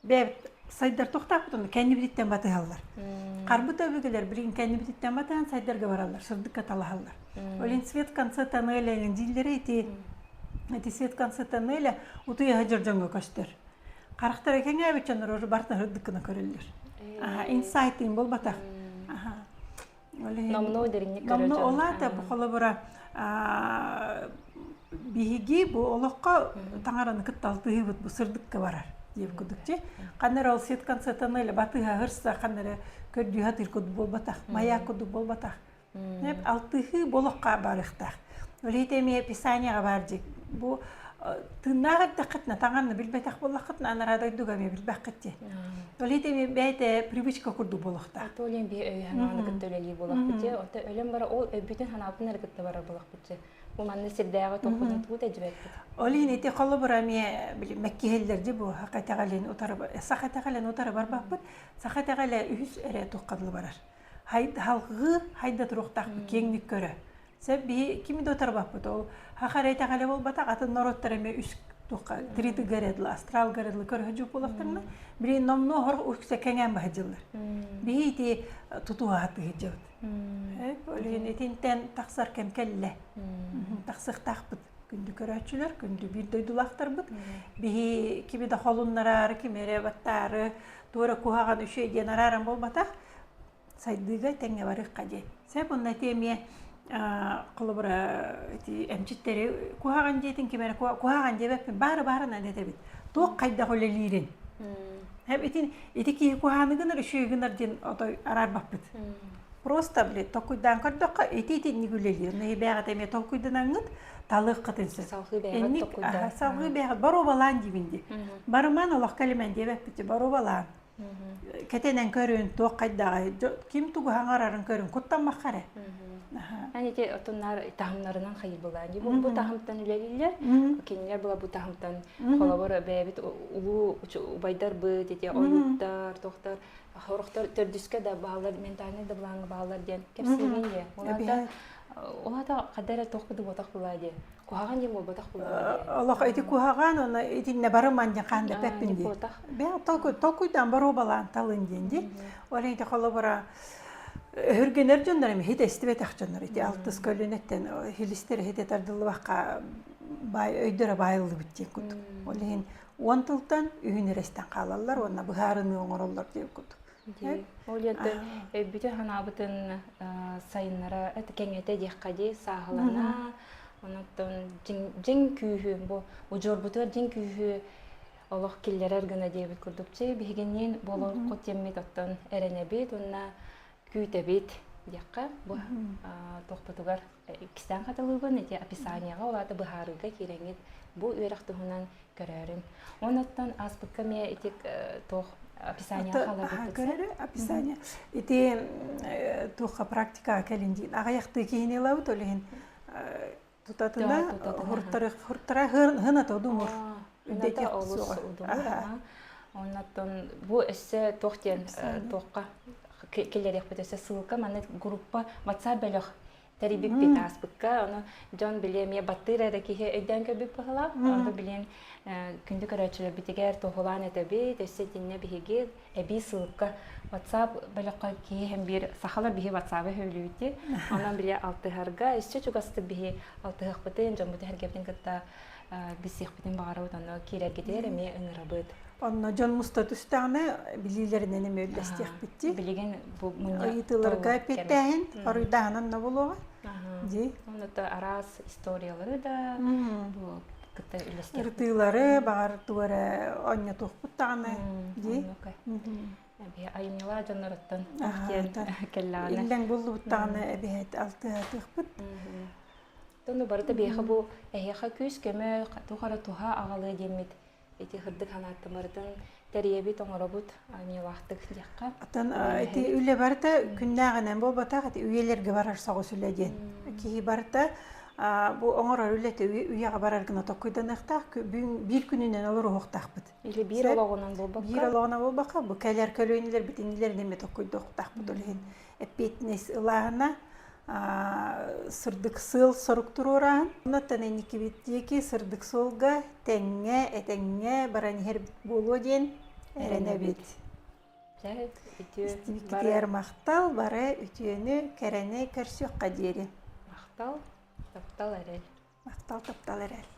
бэйэбит сайдар тохтоохпутун кэннибититтэн батыһаллар. Харбыт өбүгэлэр билигин кэннибититтэн батыһан сайдарга бараллар, сырдыкка талаһаллар. Ол свет в конце тоннеля дииллэрэ ити ити свет в конце тоннеля утуйа сылдьар дьоҥҥо көстөр. Харахтара кэҥээбит дьоннор уже барытын сырдыккына көрөллөр. Аха, инсайтын буолбатах. Аха. Номнуо дириҥник көрөр Номнуо олаата бу холобура биһиги бу олоххо таҥараны кытта алтыһыыбыт бу сырдыкка барар диэбит курдук чи ханна эрэ ол свет концертаны эле батыһа хырса ханна эрэ көрдүү сатыыр курдук буолбатах маяк курдук буолбатах алтыһыы бу олоххо барыахтаах ол иһит эмиэ писанияҕа баар дии бу тыыннаах эрдэххитинэ таҥараны билбэтэх буоллаххытына анараа дойдуга эмиэ билбэххит дии ол иһит эмиэ бэйэтэ привычка курдук буолуохтаах То олен би өйү ханааны кытта үлэлии буолахпыт дии ото өлөн бара ол өйбүтүн ханаабытын эрэ кытта барар буолахпыт дии бу манна сирдээҕи тоххунун тугу тэдьибэппит Ол иһин ити холобура эмиэ били мэккиһэллэр дии бу саха итэҕэлин утары саха итэҕэлин утары барбаппыт саха итэҕэлэ үһүс эрэ туохха дылы барар халҕыы хайда туруохтаахпыт киэҥник көрө Сөп биһи кими да утарбаппыт ол саха эрэ итэҕэлэ буолбатах атын норуоттар эмиэ үс туохха тритыга эрэ дылы астралга эрэ дылы көрө сылдьыбыт буоллахтарына билигин номнуо хор үксэ кэҥээн баһыдьыллар биһи ити тутуһа сатыһыдьабыт ол иһин итинтэн тахсар кэм кэллэ тахсыахтаахпыт күндү көрөөччүлэр күндү биир дойдулаахтарбыт биһи кими да холуннараары кими эрэ баттаары туора куһаҕан үчүгэй диэн арааран буолбатах сайдыыга тэҥҥэ барыахха диэн. Сөп онно ити эмиэ холобура ити эмчиттэри куһаҕан диэтин ким эрэ куһаҕан диэбэппин баары баарынан этэбит. Туох хайдах үлэлиирин. Хэп итин ити киһи куһаҕаны гынар үчүгэй гынар диэн отой араарбаппыт. Просто блин толкуйдаан көрдөххө ити итинник үлэлиир. Онно бэйэҕит эмиэ толкуйданаҥҥыт талыаххытын сөп. Салҕыы бэйэҕит толкуйдаан. Салҕыы бэйэҕит боруобалаан диибин дии. Барымаан олох кэлимэн диэбэппит боруобалаан. Кэтэнэн көрүн, туох хайдаҕай, ким тугу хаҥарарын көрүн, куттаммакка эрэ. Ан ити отуннар таһымнарынан хайылбылаан. Бу бу таһымтан үлэлииллэр. Кинилэр була бу таһымтан холобур бэйэбит улуу убайдарбыт, ити ойууттар, тохтор, хорохтор төрдүскэ да бааллар, ментальный да былааҥҥа бааллар диэн кэпсиигин диэ. Улаата улаата хадда эрэ туох да буотах булаа диэ. Куһаҕан диэн буолбатах буоллаҕа дии. Олох ити куһаҕан, оны итиннэ барыман диэн хаан дэппэппин дии. Бэйэ толкуйдаан боруобалаан талын диэн дии. Ол ити холобура өһүргэнэр дьоннор эми хит эстибэтэх дьоннор ити алтыс көлүнэттэн хилистэр хите тардыллыбакка баай өйдөрө баайыллыбыт диэн курдук. Ол иһин уон тылтан үһүн эрэстэн хаалаллар уонна быһаарыныы оҥороллор диэн курдук. Ол это өйбүтүн санаабытын сайыннара кэҥэтэ диэххэ дии сааһылана онон дьиҥ күүһү бу удьуорбутугар дьиҥ күүһү олох киллэрэр гына диэбит курдук чи биһигинниин буолуоххут диэммит оттон эрэнэбит уонна күүтэбит диэххэ бу туохпутугар иккистээн хатылыыбын ити описанияҕа ол аата быһаарыыга киирэҥҥит бу үөрэх туһунан көрөөрүҥ. Онуттан ааспыкка эмиэ ити туох описание хааларбыт Көрөрү описание. Ити туохха практикаҕа кэлин диин аҕыйахтыы киһини ылабыт ол иһин тутатына хуртара хыната удумур. Хыната олус удумур. Оннуттан бу өссө туох диэн туохха киллэриэхпит өссө ссылка манна группа WhatsApp бөлөх. тэрийбиппит ааспыкка. Ону дьон били эмиэ баттыыр эрэ киһи өйдөөн көрбүт быһыылаах. Ону билин күндү көрөөччүлэрбитигэр туоһулаан этэбит. Өссө итиннэ биһиги эбии ссылка WhatsApp бөлөххө киһи һэм биир сахалар биһи WhatsApp-ы сөбүлүүбүт. Онон били алтыһарга өссө чугастык биһи алтыһыахпытын, дьоммутун сэргэбитин кытта билсиэхпитин баҕарабыт, онно киирэргитигэр эмиэ ыҥырабыт. Онно дьон муста түстэҕинэ билиилэринэн эмиэ үллэстиэхпит дии. Билигин бу мунньах ыйытыыларга эппиэттээһин, хоруйдааһын онно буолуоҕа. Дии. Онно араас историялары да бу кытта үллэстиэхпит. Ырытыылары, баҕар тугу эрэ онньотуохпут даҕаны дии. Эбиһэ айымньылаах дьонноруттан диэн кэллэҕинэ. Иллэҥ буллубут даҕаны эбиһэт алтыһатыахпыт. Тону барыта биһиэхэ бу эһиэхэ күүс-көмө, туох эрэ туһа аҕалыа диэммит ити сырдык санааттаммытын тэрийэбит, оҥоробут айымньылаахтык диэххэ. Атын ити үлэ барыта күннээҕинэн буолбатах, ити үйэлэргэ барар соҕус үлэ диэн. Киһи барыта бу оҥорор үлэтэ үйэҕэ барар гына токкуйданыахтаах, биир күнүнэн олоруохтаахпыт. Или биир олоҕунан буолбакка. Биир олоҕунан буолбакка, бу кэлэр көлүөнэлэрбит иннилэрин эмиэ токкуйдуохтаахпыт ол иһин эппиэтинэс ылааһына сырдык сыал-сорук туруораһын. Оннуттан инникибит диэки сырдык суолга тэҥҥэ, этэҥҥэ баран иһэрбит буолуо диэн эрэнэбит. Истибиккитигэр махтал, бары үтүөнү, кэрэни көрсүөххэ диэри. Махтал, таптал, эрэл. Махтал, таптал, эрэл.